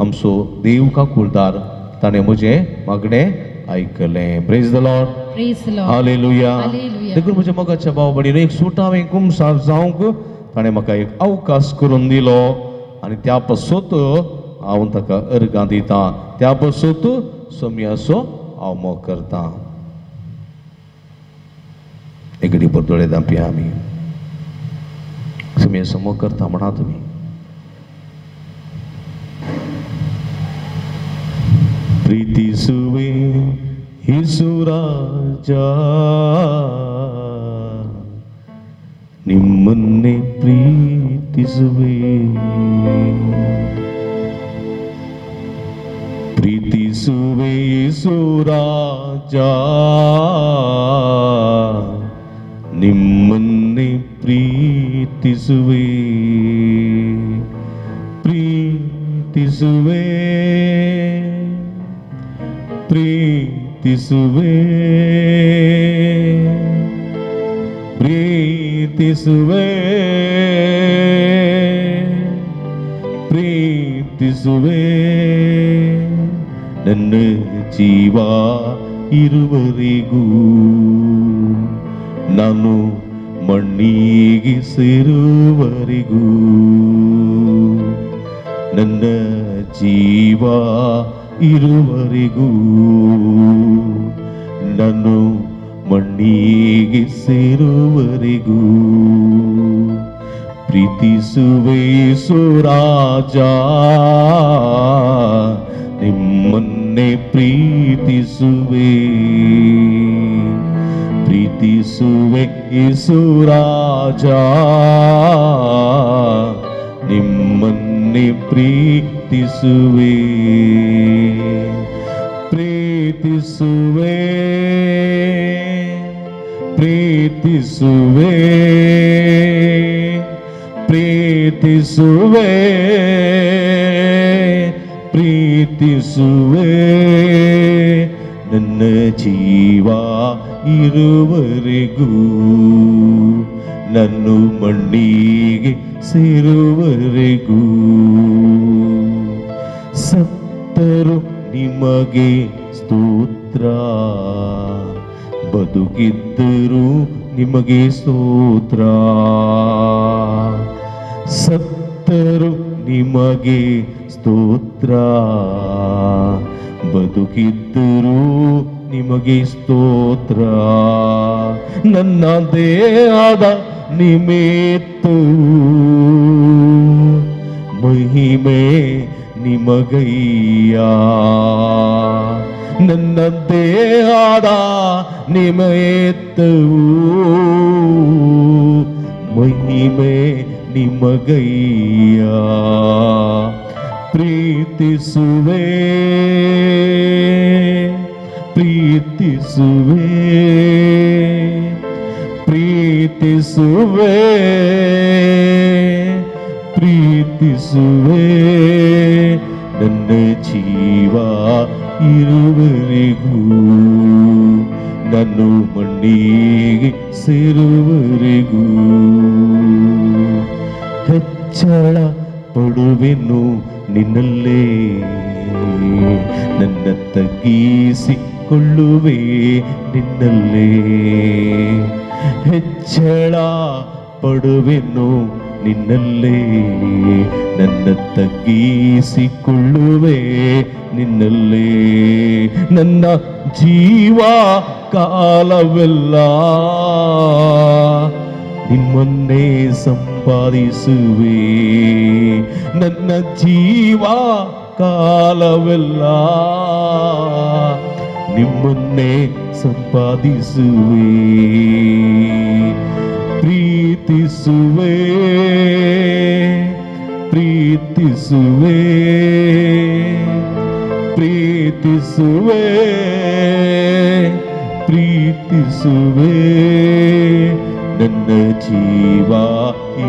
आमचो देव काकुळदार, ताणें म्हजें मागणें आयकलें. Praise the Lord. Praise the Lord. Hallelujah. Hallelujah. देखून म्हज्या मोगाच्या भाव भयणीनो, एक सुट हांवें कुमसार जावंक ताणें म्हाका एक अवकाश करून दिलो आनी त्या पासत हांव ताका अर्गां दितां, त्या पासत सोमयाचो हांव मोग करतां. एक घडी दोळे धांपया आमी. सोमयाचो मोग करता म्हणा तुमी. प्रीतिसुवे येसू राजा, निम्मन्ने प्रीतिसुवे, प्रीतिसुवे येसू राजा, निम्मन्ने प्रीतिसुवे, प्रीतिसुवे, प्रीतिसुवे, प्रीतिसुवे, ಪ್ರೀತಿಸುವೆ, ನನ್ನ ಜೀವ ಇರುವರೆಗೂ, ನಾನು ಮಣ್ಣಿಗೆ ಸೇರುವರೆಗೂ, ನನ್ನ ಜೀವ ಇರುವರೆಗೂ, ನಾನು ಮಣ್ಣಿಗೆ ಸೇರುವರೆಗೂ, ಪ್ರೀತಿಸುವೆ ಸುರಾಜ, ನಿಮ್ಮನ್ನೇ ಪ್ರೀತಿಸುವೆ, ಪ್ರೀತಿಸುವೆ ಸುರಾಜ, ನಿಮ್ಮನ್ನೇ ಪ್ರೀತಿಸುವೆ, ಪ್ರೀತಿಸುವೆ, ಪ್ರೀತಿಸುವೆ, ಪ್ರೀತಿಸುವೆ, ಪ್ರೀತಿಸುವೆ, ನನ್ನ ಜೀವ ಇರುವರೆಗೂ, ನನ್ನ ಮಣ್ಣಿಗೆ ಸೇರುವರೆಗೂ, ಸತ್ತರು ನಿಮಗೆ ಸ್ತೋತ್ರ, ಬದುಕಿದ್ದರು ನಿಮಗೆ ಸ್ತೋತ್ರ, ಸತ್ತರು ನಿಮಗೆ ಸ್ತೋತ್ರ, ಬದುಕಿದ್ದರು ನಿಮಗೆ ಸ್ತೋತ್ರ, ನನ್ನ ದೇಹದ ನಿಮಿತ್ತ ಮಹಿಮೆ ನಿಮಗಯ್ಯ, ನನ್ನ ದೇಹದ ನಿಮಿತ್ತವು ಮಹಿಮೆ ನಿಮಗಯ್ಯ, ಪ್ರೀತಿಸುವೆ, ಪ್ರೀತಿಸುವೆ, ಪ್ರೀತಿಸುವೆ, ಪ್ರೀತಿಸುವೆ, ನನ್ನ ಜೀವ ಇರುವರೆಗೂ, ನಾನು ಮಣ್ಣಿಗೆ ಸೇರುವರೆಗೂ, ಹೆಚ್ಚಳ ಪಡುವೆನು ನಿನ್ನಲ್ಲೇ, ನನ್ನ ತಗ್ಗಿಸಿಕೊಳ್ಳುವೆ ನಿನ್ನಲ್ಲೇ, ಹೆಚ್ಚಳ ಪಡುವೆನು ನಿನ್ನಲ್ಲೇ, ನನ್ನ ತಗ್ಗಿಸಿಕೊಳ್ಳುವೆ ನಿನ್ನಲ್ಲೇ, ನನ್ನ ಜೀವ ಕಾಲವೆಲ್ಲ ನಿಮ್ಮನ್ನೇ ಸಂಪಾದಿಸುವೆ, ನನ್ನ ಜೀವ ಕಾಲವೆಲ್ಲ ನಿಮ್ಮನ್ನೇ ಸಂಪಾದಿಸುವೆ, ಪ್ರೀತಿಸುವೆ, ಪ್ರೀತಿಸುವೆ, ಪ್ರೀತಿಸುವೆ ಪ್ರೀತಿಸುವೆ ಪ್ರೀತಿಸುವೆ ನನ್ನ ಜೀವ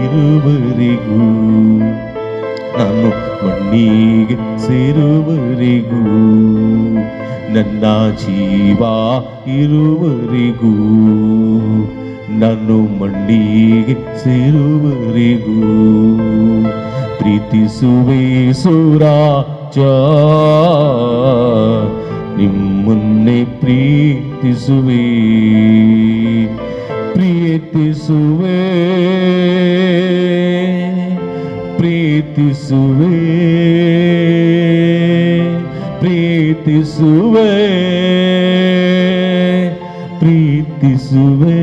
ಇರುವರೆಗೂ ನಾನು ಮಣ್ಣಿಗೆ ಸೇರುವರೆಗೂ ನನ್ನ ಜೀವ ಇರುವರೆಗೂ ನಾನು ಮಣ್ಣಿಗೆ ಸೇರುವರೆಗೂ ಪ್ರೀತಿಸುವೆ ಸುರಾಜ ನಿಮ್ಮನ್ನೇ ಪ್ರೀತಿಸುವೆ ಪ್ರೀತಿಸುವೆ ಪ್ರೀತಿಸುವೆ ಪ್ರೀತಿಸುವೆ ಪ್ರೀತಿಸುವೆ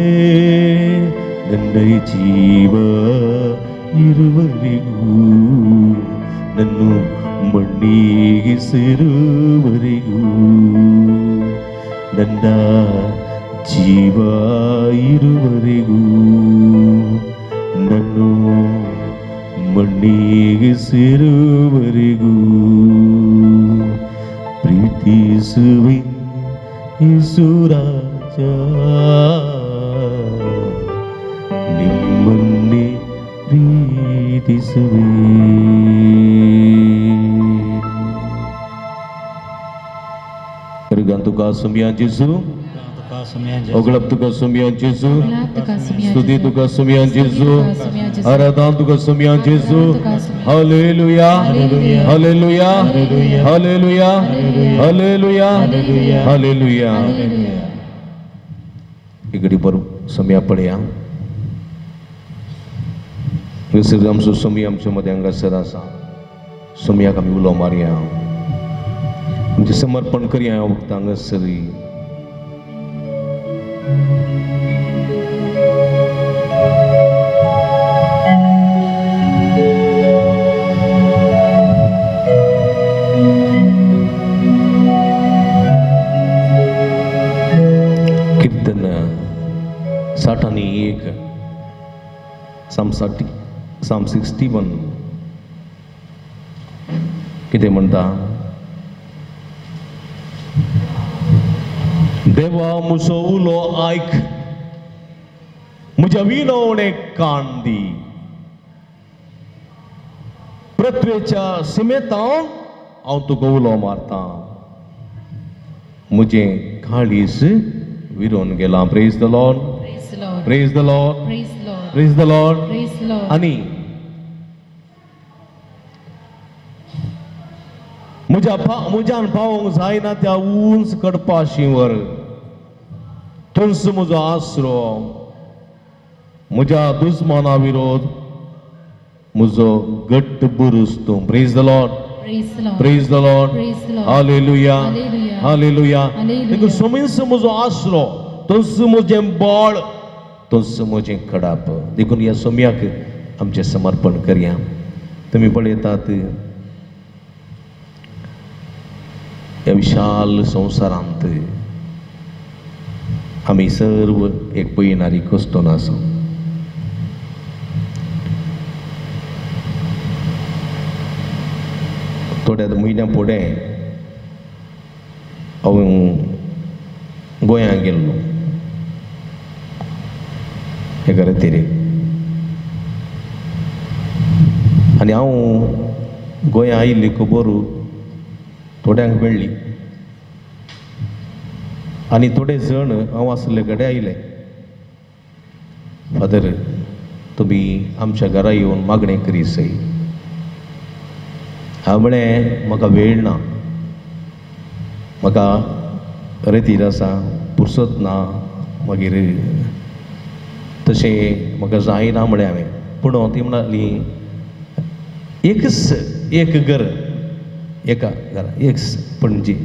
ನನ್ನ ಜೀವ ಇರುವರೆಗೂ ನನ್ನ ಮಣ್ಣಿಗೆ ಸೇರುವರೆಗೂ ನನ್ನ ಜೀವ ಇರುವರೆಗೂ ನನ್ನ ಮಣ್ಣಿಗೆ ಸೇರುವರೆಗೂ ಪ್ರೀತಿಸುವೆ ಯೇಸುರಾಜ ನಿಮ್ಮನ್ನೇ ಪ್ರೀತಿಸುವೆ. तुका सुमिया जेसू, ओगळप तुका सुमिया जेसू, स्तुती तुका सुमिया जेसू, आराधना तुका सुमिया जेसू. Hallelujah hallelujah hallelujah hallelujah hallelujah. इकडे बरो सुमिया पळया. आमचो सुमिया आमच्या मदें हांगासर आसा. सुमियाक आमी उलो मारया, आमचें समर्पण करया ह्या वखदां हांगासर. कीर्तन 61, Psalm 60, Psalm 61 कितें म्हणटा? देवा म्हजो उलो आयक, म्हज्या विनवणेक कान दी. पृथ्वेच्या सिमेतां हांव तुका उलो मारता, म्हजें काळीज विरोन गेलां. Praise the Lord, praise the Lord, praise the Lord. आनी म्हज्या म्हज्यान पावोंक जायना त्या उंच कडपाशीवर, थंयस म्हजो आसरो, म्हज्या दुस्माना विरोध म्हजो घट्ट बुरुज तूं. Praise the Lord, praise the Lord. Hallelujah hallelujah. देखून सोमींस म्हजो आसरो, थंयस म्हजें बळ, थंयस म्हजें कडाप. देखून ह्या सोम्याक आमचें समर्पण करया. तुमी पळयतात ह्या विशाल संवसारांत आमी सर्व एक पयणारी कश्टोन आसा. थोड्या म्हयन्या फुडें हांव गोंयांत गेल्लो एका रेतीरेक, आनी हांव गोंया आयिल्ली खबर थोड्यांक मेळ्ळी आनी थोडे जण हांव आसले कडेन आयले. फादर, तुमी आमच्या घरा येवन मागणें करी सय. हांव म्हळें म्हाका वेळ ना, म्हाका रेतीर आसा, पुरसत ना, मागीर तशें म्हाका जायना म्हळें हांवें. पूण ती म्हणाली एकच एक घर, एका घरा एक पणजी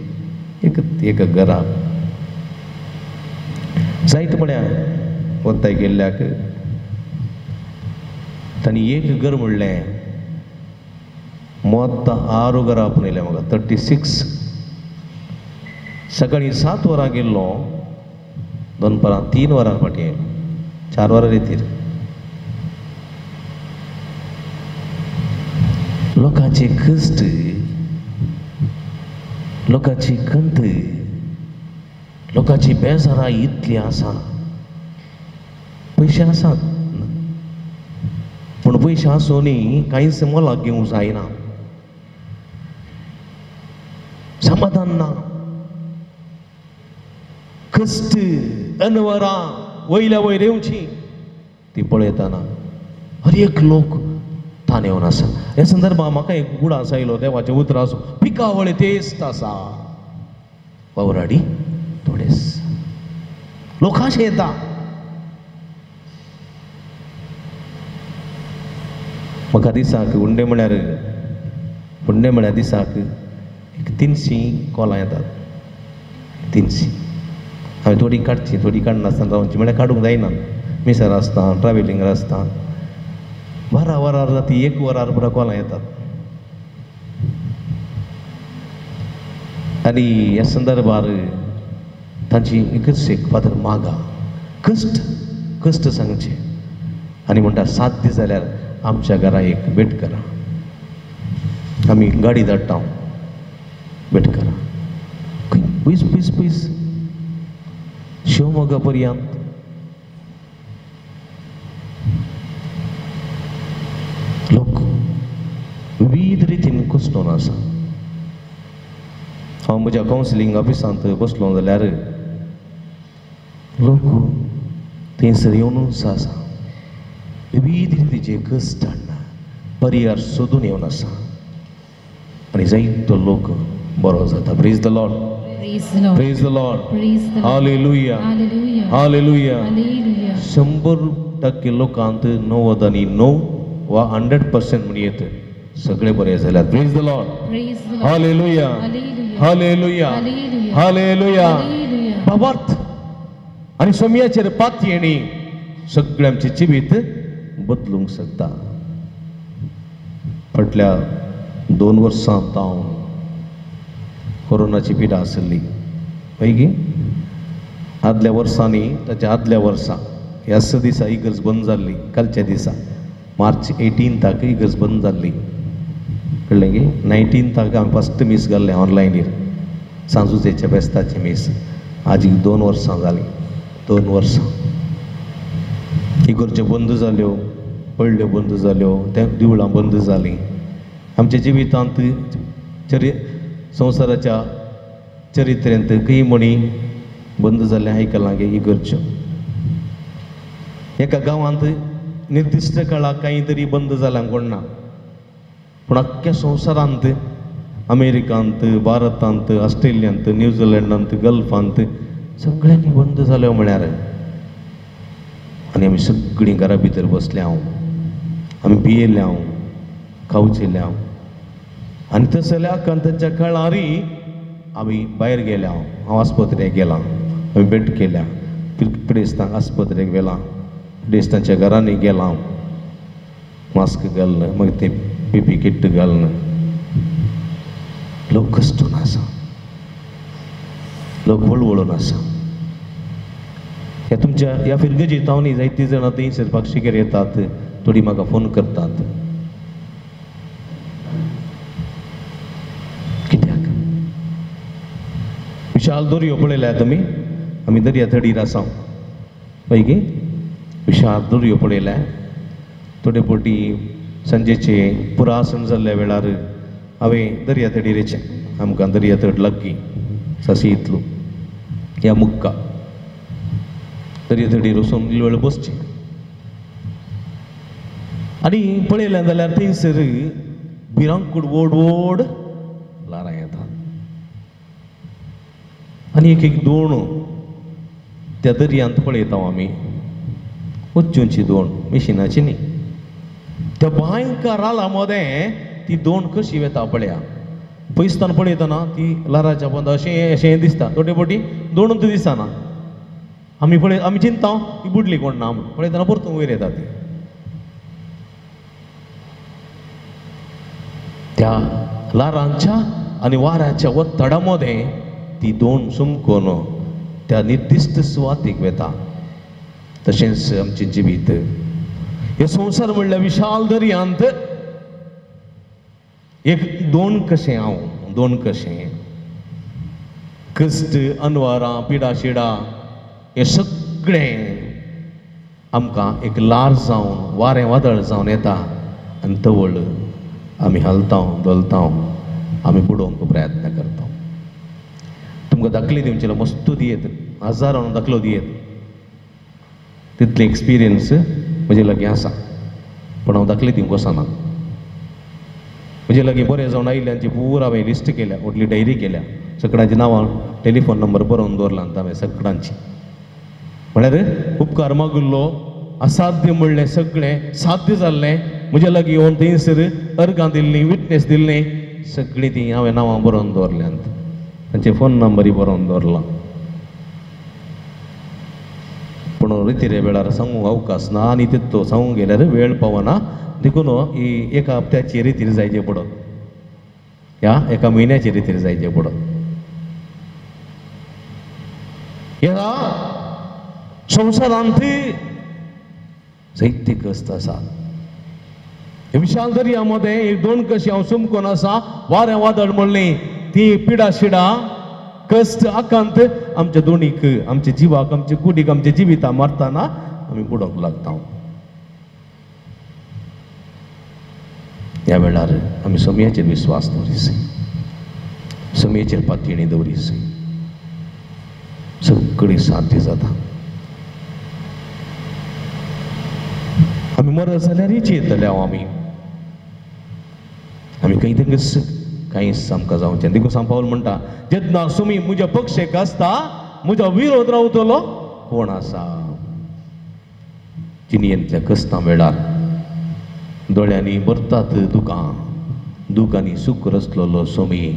एक एका घरा जायत म्हळ्यार वताय गेल्ल्याक तांणी एक घर म्हणलें, मोत्ता 6 घरां आपणयलें म्हाका, 36. सकाळीं 7 वरां गेल्लो, दनपारां 3 वरां फाटीं आयलो, 4 वरां रेतीर. लोकांचे कश्ट, लोकांची खंत, लोकांची बेजारां इतली आसा. पयशे आसात पूण पयशे आसूनय कांयच मोलाक घेवंक जायना, समाधान ना. कश्ट, अनवरां वयल्या वयर येवची ती पळयतना हर एक लोक ताणेवन आसा. ह्या संदर्भात म्हाका एक उडास आयलो, देवाचें उतर आसूं, पिकावळ तेस्त आसा, वावराडी थोडेस. लोकांशें येता. म्हाका दिसाक हुंडे म्हळ्यार दिसाक एक 300 कॉलां येतात. 300 हांवें थोडी काडची, थोडी काडनासतना रावची, म्हळ्यार काडूंक जायना. मिसर आसता, ट्रॅव्हलिंगार आसता, 12 वरार राती 1 वरार पुरो कॉलां येतात. आनी ह्या संदर्भार तांची एकच एक फादर मागा कश्ट कश्ट सांगचे आनी म्हणटा सात दीस जाल्यार आमच्या घरा एक भेट करा, आमी गाडी धाडटा, भेट करा. खंय पयस पयस पयस शिवमोगा पर्यंत लोक विविध रितीन कुसटोन आसा. हांव म्हज्या कावन्सिलींग ऑफिसांत बसलो जाल्यार लोक थंयसर येवनूच आसा, विविध रितीचे कश्ट हाडना, परिहार सोदून येवन आसा आनी जायतो लोक बरो जाता. Praise the Lord. Praise the Lord. Hallelujah. Hallelujah. 100% लोकांत 99 वा 100% म्हण येत सगळे बरे जाल्यात. Praise the Lord. Hallelujah. Hallelujah. Hallelujah. भावार्थ आनी सोम्याचेर पातयेणी सगळें आमचें जिवीत बदलूंक शकता. फाटल्या 2 वर्सां जावन कोरोनाची पिडा आसली पळय आदल्या वर्सांनी, ताच्या आदल्या वर्सा ह्याच दिसा इगर्ज बंद जाल्ली. कालच्या दिसा मार्च 18 इगर्ज बंद जाल्ली, कळ्ळें गे. 19 हांवें फस्ट मीस घाल्लें ऑनलायनीर, सांजुजेच्या फेस्ताचें मीस. आजीक 2 वर्सां जालीं, 2 वर्सां इगर्ज्यो बंद जाल्यो, पडल्यो बंद जाल्यो, त्या देवळां बंद जालीं. आमच्या जिवितांत संवसाराच्या चरित्रेंत खंय म्हणी बंद जाल्लें आयकलां गे इगर्ज्यो. एका गांवांत निर्दिश्ट काळाक कांय तरी बंद जाल्यां कोण ना, पूण अख्ख्या संवसारांत, अमेरिकांत, भारतांत, ऑस्ट्रेलियांत, न्यूझिलंडांत, गल्फांत सगळ्यांनी बंद जाल्यो म्हळ्यार. आनी आमी सगळीं घरा भितर बसल्या हांव, आमी भियेल्या हांव, खावचेल्या हांव. आनी तसल्या आकांताच्या काळारय आमी भायर गेल्या हांव, हांव आस्पत्रेक गेलां, आमी भेट केल्या, पिडेस्तांक आस्पत्रेक व्हेलां, पिडेस्तांच्या घरांनी गेलां, मास्क घालून, मागीर ते पीपी किट घालून. लोक कश्टून आसा, लोक वळवळून आसा. ह्या तुमच्या ह्या फिरगजी तावनी जायतीं जाणां थंयसर पाक्षिकेर येतात, थोडीं म्हाका फोन करतात. कित्याक विशाल दर्यो पळयल्या तुमी? आमी दर्या तडीर आसा पळय गे, विशाल दर्यो पळयल्या. थोडे फावटी सांजेचे पुरासन जाल्ल्या वेळार हांवें दर्या तडीर येचें. आमकां दर्या तड लागीं सासी इतलो ह्या मुक्का दर्या तडीर वचून इल्लो वेळ बसचें आनी पळयलें जाल्यार थंयसर भिरांकूळ व्हड व्हड ल्हारां येतात आनी एक एक दोण त्या दर्यांत पळयता आमी, वच्चुंची दोण, मिशिनाची न्ही. त्या भयंकर आला मदें ती दोण कशी वेता पळया, पयसतान पळयतना ती ल्हाराच्या पोंदा अशें अशें दिसता, थोडे फावटी दोणूच दिसना. आमी पळय, आमी चिंता ती बुडली कोण ना म्हूण, पळयतना परतून वयर येता ती. त्या ल्हारांच्या आनी वाऱ्याच्या वत्तडा मदें ती दोण चमकून त्या निर्दिश्ट सुवातेक वेता. तशेंच आमचें जिवीत, हे संवसार म्हणल्यार विशाल दर्यांत एक दोन कशें हांव दोन कशें कश्ट अनवारां पिडा शिडा हें सगळें आमकां एक ल्हार जावन वारें वादळ जावन येता आनी तवळ आमी हालता धोलता आमी बुडोवंक प्रयत्न करता. तुमकां दाखले दिवचेलो मस्तू दियेत हजारां दाखलो दियेत तितले एक्सपिरियन्स म्हजे लागीं आसा पूण हांव दाखले दिवंक वचना. म्हजे लागीं बरें जावन आयिल्ल्यांची पुरा हांवें लिस्ट केल्या व्हडली डायरी केल्या सगळ्यांची नांवां टेलिफोन नंबर बरोवन दवरला हांवें सगळ्यांची. म्हळ्यार उपकार मागिल्लो असाध्य म्हणलें सगळें साध्य जाल्लें म्हजे लागीं येवन थंयसर अर्गां दिल्लीं विटनेस दिल्लीं सगळीं तीं हांवें नांवां बरोवन दवरल्यांत तांचे फोन नंबरूय बरोवन दवरला. पूण रितिरे वेळार सांगूंक अवकाश ना आनी तितलो सांगूंक गेल्यार वेळ पावना देखून ही एका हप्त्याची रितीर जायचे पडत ह्या एका म्हयन्याची रितीर जायचे पडत. ह्या संवसारांत जायते कश्ट आसात. विशाल दर्या मदें एक दोन कशी हांव चमकोन आसा वारें वादळ म्हणलें ती पिडा शिडा कश्ट आकांत आमच्या दोणीक आमच्या जिवाक आमच्या कुडीक आमच्या जिविता मारतना आमी बुडोवंक लागता. ह्या वेळार आमी समयाचेर विस्वास दवरीसे समयाचेर पातयेणी दवरीसे सगळी साध्य जाता. आमी मरत जाल्यार येतले हांव आमी आमी खंय तरी कांयच आमकां जावचें. देखून सांग पावल म्हणटा जेन्ना सुमी म्हज्या पक्षेक आसता म्हजो विरोध रावतलो कोण आसा. जिणेंतल्या कश्टां वेळार दोळ्यांनी भरतात दुकां दुकांनी सूख रचलोलो सोमी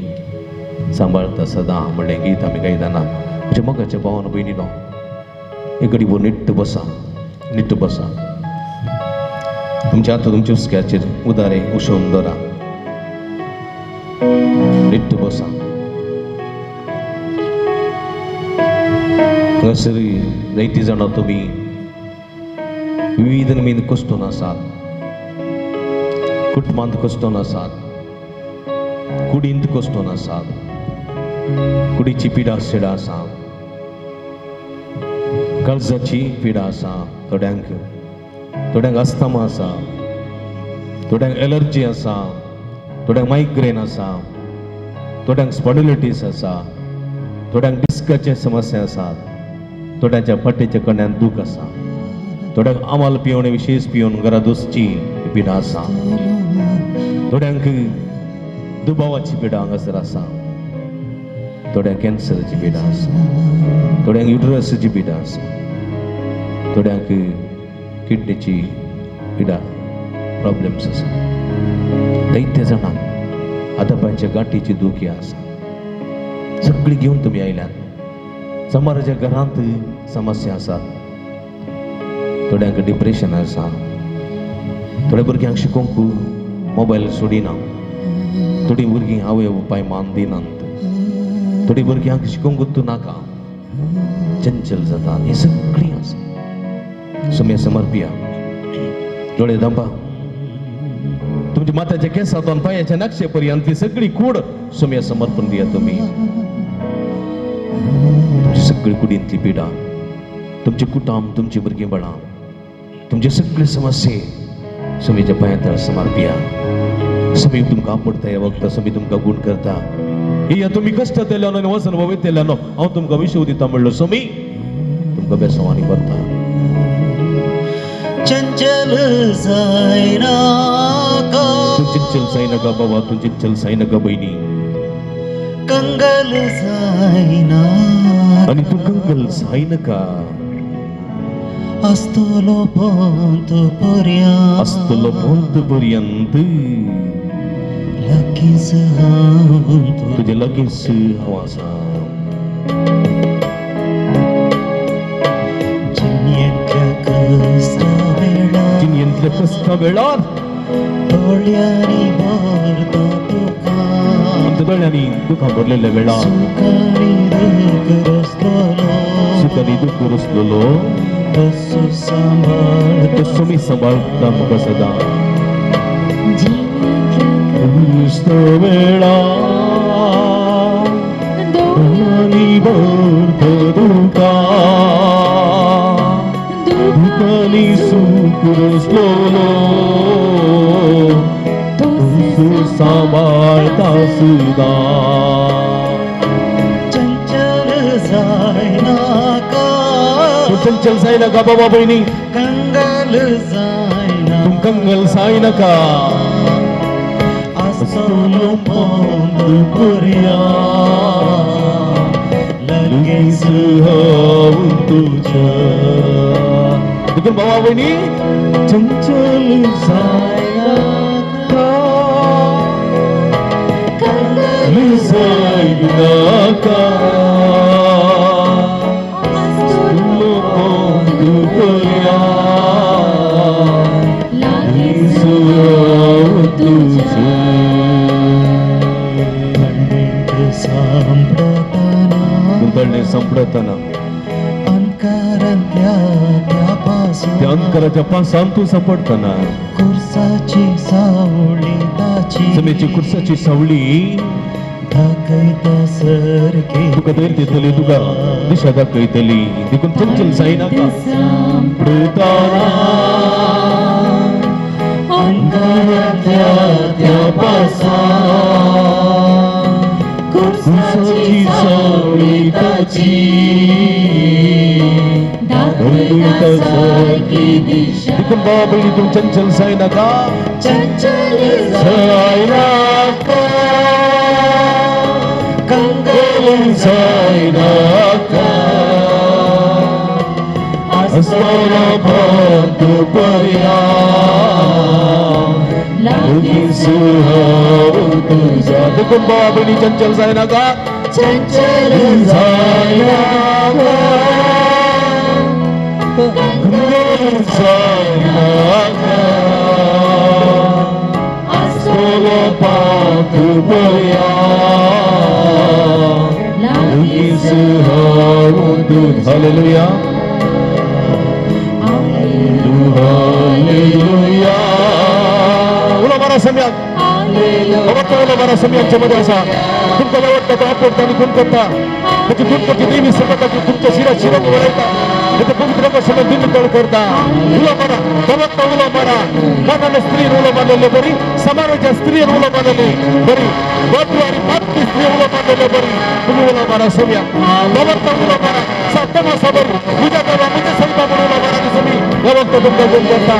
सांबाळता सदां म्हणलें गीत आमी गायतना म्हज्या मोगाच्या भावान भयणीनो एक घडी नीट्ट बसा नीट्ट बसा. तुमच्या आतां तुमच्या हुस्क्याचेर उदारे उशोवन दवरा नीट्ट बसा. हांगासर जायतीं जाणां तुमी विविध नवीन कश्टून आसात कुटुंबांत कश्टून आसात कुडींत कश्टून आसात कुडीची पिडा शिडा आसा काळजाची पिडा आसा थोड्यांक थोड्यांक अस्थमा आसा थोड्यांक एलर्जी आसा थोड्यांक मायग्रेन आसा थोड्यांक स्पॉन्डिलायटीस आसा थोड्यांक डिस्काचे समस्या आसात थोड्यांच्या फाटीच्या कण्यान दूख आसा थोड्यांक आमाल पिवन विशेश पिवन घरा दुसची पिडा आसा थोड्यांक दुबावाची पिडा हांगासर आसा थोड्यांक कॅन्सराची पिडा आसा थोड्यांक युटरसाची पिडा आसा थोड्यांक किडनीची पिडा प्रॉब्लम्स आसा. जायते जाणांक आतां गांठीची दुखी आसा सगळी घेवन तुमी आयल्यात. समाजाच्या घरांत समस्या आसात थोड्यांक डिप्रेशन आसा थोड्या भुरग्यांक शिकोवंक मोबायल सोडिना थोडीं भुरगीं आवय बापाय मान दिनात थोडीं भुरग्यांक शिकोवंक तूं नाका चंचल जाता हें सगळीं आसा. सुमे समर्पिया दोळे धांपा तुमच्या माथ्याच्या केसांतून पांयाच्या नक्षे पर्यंत ती सगळी कूड सुम्या समर्पण दिया तुमी. तुमची सगळी कुडींतली पिडा तुमचे कुटुंब तुमची भुरगीं बाळां तुमचे सगळे समस्ये सुमीच्या पांयांत समर्पिया. सुमी तुमकां आपडता ह्या वखदां सुमी तुमकां गूण करता. या तुमी कश्ट तेल्यानो आनी वजन वयतेल्यानो हांव तुमकां विशव दिता म्हणलो सुमी तुमकां बेसवानी भरता. चंचल जायनाका तूं चंचल जायनाका बाबा तूं चंचल जायनाका भयणी कंगल जायनाका आनी तूं कंगल जायनाका आसतलो पोंत पर्यंत आसतलो पोंत पर्यंत लागींच हांव तुजे लागींच हांव आसा. जिणेंतल्या कश्टा वेळार जिणेंतल्या कश्टा वेळार दोळ्यांनी भरता तुका आमच्या दोळ्यांनी दुखां भरलेल्या वेळार सुखांनी दूख रचलोलो सुखांनी दूख रचलोलो तसो सांबाळ तसो मी सांबाळटा म्हाका सदां. बसलोलो तूं सांबाळता सुदां चंचल जायनाका तूं चंचल जायनाका बाबा भयणी कंगाल जायना तूं कंगाल जायनाका आसतलो पोंद पर्या लगेच हांव तुज्या देखून बाबा भयणी चंचल जायनाका कंगाल जायनाका आसतलो पोंद पर्या लगेच हांव तुज्या तळणे संपडताना अंधकारांतल्या त्या पासून त्या अंधकाराच्या पासान तूं सांपडटना कुर्साची सावळी ताची जमेची कुर्साची सावळी दाखयता सारकी तुका धैर्य दितली तुका दिशा दाखयतली देखून चंचल जायनाका सांपडताना अंधकारांतल्या त्या पासान कुर्साची सावळी ताची दाखयता सारकी दिशा देखून बाबा भयणी तूं चंचल जायनाका चंचल जायनाका कंगाल जायनाका आसतलो पोंद पर्या लागींच हांव तुज्या देखून बाबा भयणी चंचल जायनाका चंचल जायनाका कंगाल जायनाका आसतलो पोंद पर्या लागींच हांव तुज्या. Hallelujah hallelujah. उलो मारा सम्याक उलो मारा सम्याकच्या मध्ये असा तुमकां आवडटा तो आपडटा आनी खून करता ताची खून करची देवी सगळ्याची तुमच्या शिरा शिरांनी वळयता ताच्या पवित्र आकर्शणान दिनतळ करता. उलो मारा दवरता उलो मारा कानान स्त्रीन उलो मारलेले बरी समाजाच्या स्त्रीन उलो मारलेली बरी बदलू आनी पापी स्त्री उलो मारलेले बरी तुमी उलो मारा सम्याक दवरता उलो मारा सप्तमा बरी तुज्या देवा म्हज्या सविता म्हणून उलो मारा आनी समी ह्या वखदां तुमकां गुण करता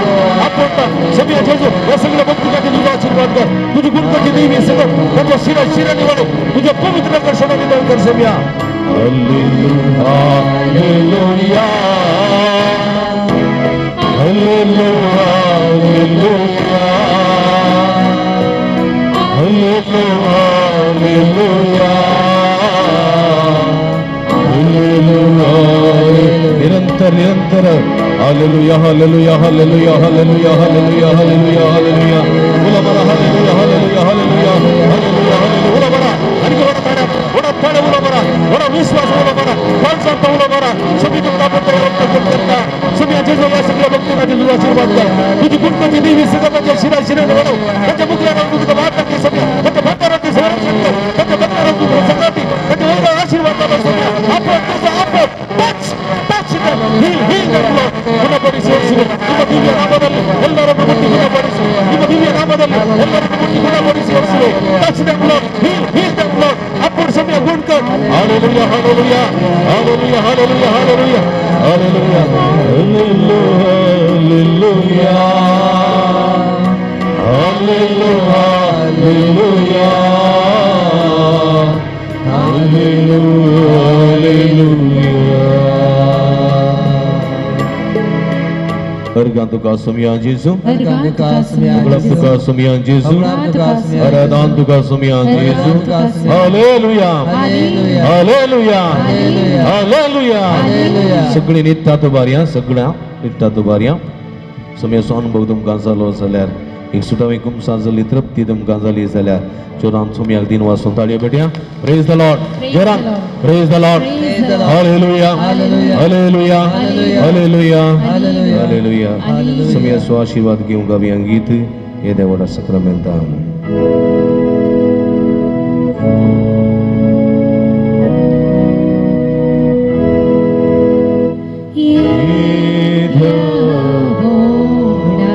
आपडटा समिया जेजू ह्या सगळ्या भक्तीखातीर तुजो आशिर्वाद कर तुजी गुणकाची देवी सगळं ताच्या शिरा शिरांनी वाडो तुज्या पवित्र आकर्शणाने निवळ कर समिया. Hallelujah hallelujah hallelujah hallelujah hallelujah. निरंतर निरंतर hallelujah hallelujah hallelujah hallelujah hallelujah hallelujah hallelujah. उलो मारा hallelujah hallelujah hallelujah hallelujah hallelujah. उलो मारा आणि वडा ताड्या वडा ताड्या उलो मारा वडा विश्वास उलो मारा माणसांचा उलो मारा समी तुमका रक्त करता समी जेजू या सगळ्या भक्तीखातीर तुझा आशीर्वाद कर तुझी गुणकाची देवी सगळ्यांच्या शिरा शिराने वाढव त्यांच्या मुद्राला तुझं भात टाकली सगळ्या त्यांच्या भातारांनी संरक्षण कर त्यांच्या बंधारात तुझं सगळ्यांनी त्यांच्या वैरा आशीर्वाद दाबा सगळ्या आपण तुझं आपण टच ಟಚ್ ಹೀಲ್ ಹೀಲ್ ಗುಣಪಡಿಸಿ ನಿಮ್ಮ ದಿವ್ಯ ನಾಮದಲ್ಲಿ ಎಲ್ಲರನ್ನು ಮುಟ್ಟಿ ಗುಣಪಡಿಸಿ ನಿಮ್ಮ ದಿವ್ಯ ನಾಮದಲ್ಲಿ ಎಲ್ಲರನ್ನು ಮುಟ್ಟಿ ಗುಣಪಡಿಸಿ ಯೇಸುವೇ. Touch them Lord, heal heal them Lord. ಅಪ್ಪುರ್ ಸಮಯ Gunakar. Hallelujah hallelujah hallelujah hallelujah hallelujah hallelujah hallelujah hallelujah hallelujah hallelujah. अर्घां तुका सोमया जेजू अर्घां तुका सोमया जेजू आराधन तुका सोमया जेजू. Hallelujah hallelujah hallelujah. सगळीं नित्ता तुबारया सगळ्या नित्ता तुबारया सोमयाचो अनुभव तुमकां जालो जाल्यार एक सुटावी कुमसां जाली तृप्ती तुमकां जाली जाल्यार जोरान सोमयाक दिन वासून ताळयो पेटया. प्रेज the Lord जोरान. Praise the Lord. Hallelujah hallelujah hallelujah hallelujah. सोमयाचो आशीर्वाद घेवंक गावया गीत येद्या व्हडा साक्रामेंतान. येद्या व्हडा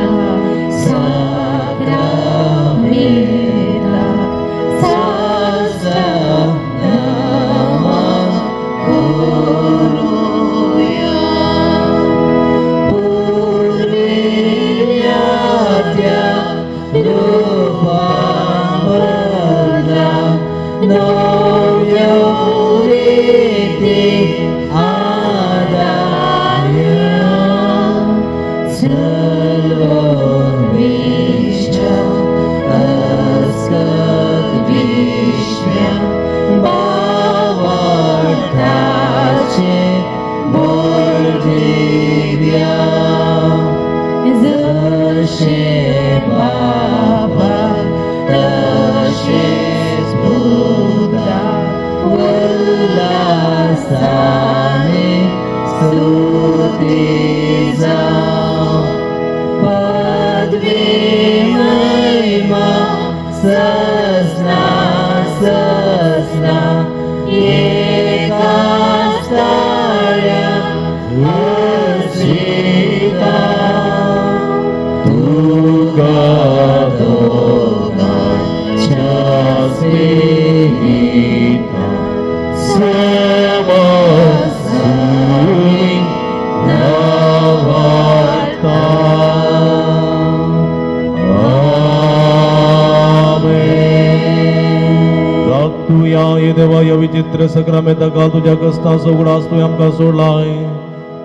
करया. हे देवा, ह्या विचित्र सक्रामेंता तुज्या कश्टांचो उगडास तुवें आमकां सोडलाय.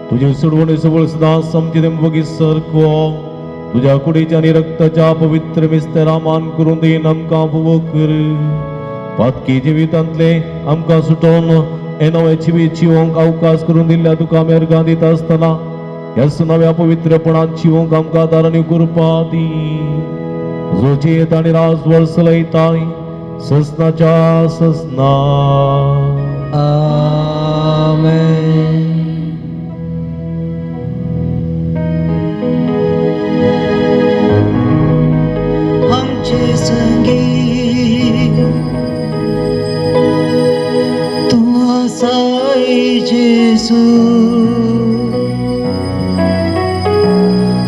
तुजे सोडवणे सबळ सदां आमचे देमबगी सारको तुज्या कुडीच्या आनी रक्ताच्या पवित्र मिस्तेरा मान करून दीन आमकां उपभोग कर. पातकी जिवितांतले आमकां सुटोवन हे नवे जिवीत जिवोंक अवकाश करून दिल्ल्या तुका आमी अर्गां दिता आसतना ह्याच नव्या पवित्रपणान जिवोंक आमकां आदार आनी कृपा दी. जो जियेत आनी राजवळ चलयताय ससनाच्या ससना. आमेन. आमचे संगी तूं आसाय जेजू,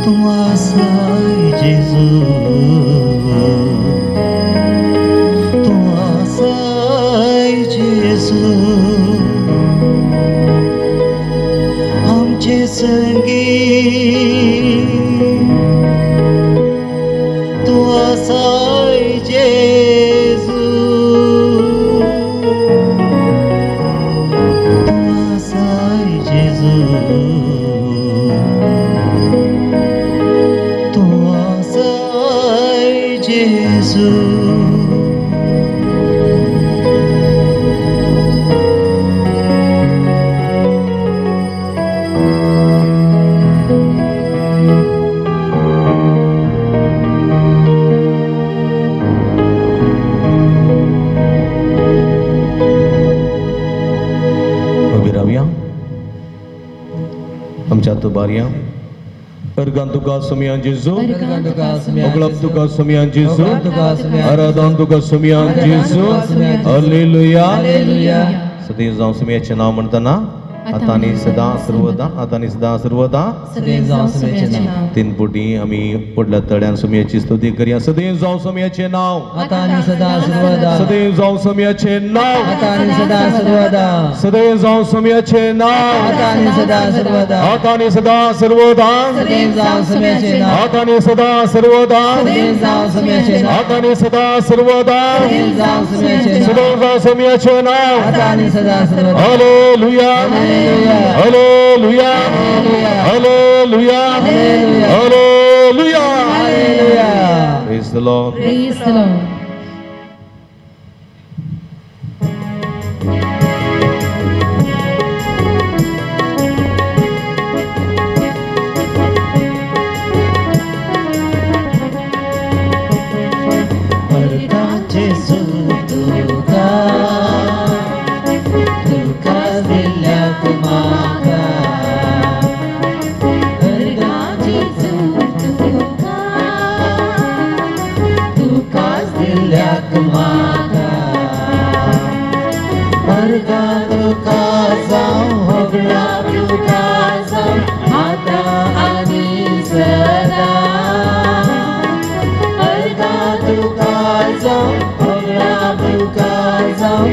तूं आसाय जेजू, तूं आसाय जेजू. आमचे संगी तूं आसाय जेजू, तूं आसाय जेजू, तूं आसाय जेजू. आमच्या बारया अर्गान तुका समियान जेजू, अगलब तुका समियान जेजू, आराधन तुका समियान जेजू. हालेलुया. सदैव जावं समियाचें नांव म्हणटना आतां आनी सदां सर्वदा, आतां आनी सदां सर्वदा. तीन पुटी आमी व्हडल्या तळ्यान समियाची स्तुती करया. सदैव जावं समियाचें नांव, आतां आनी सदां सर्वदा. सदैव जावं समियाचें नांव, आतां आनी सदां सर्वदा. सदैव जावं समियाचें नांव, आतां आनी सदां सर्वदा. आतां आनी सदां सर्वदा. सदैव जावं समियाचें नांव, आतां आनी सदां सर्वदा. सदैव जावं समियाचें नांव, आतां आनी सदां सर्वदा. सदैव जावं समियाचें नांव, सदैव जावं समियाचें नांव, आतां आनी सदां सर्वदा. Hallelujah, hallelujah, hallelujah, hallelujah. Praise the Lord. Praise the Lord. जेजू तुका तुका दिल्याक म्हाका, जेजू तुका तुकाच दिल्याक म्हाका. अर्गां तुका जावं, होगडां तुका जावं, आतां आनी सदां. अर्गां तुका जावं, होगडां तुका जावं,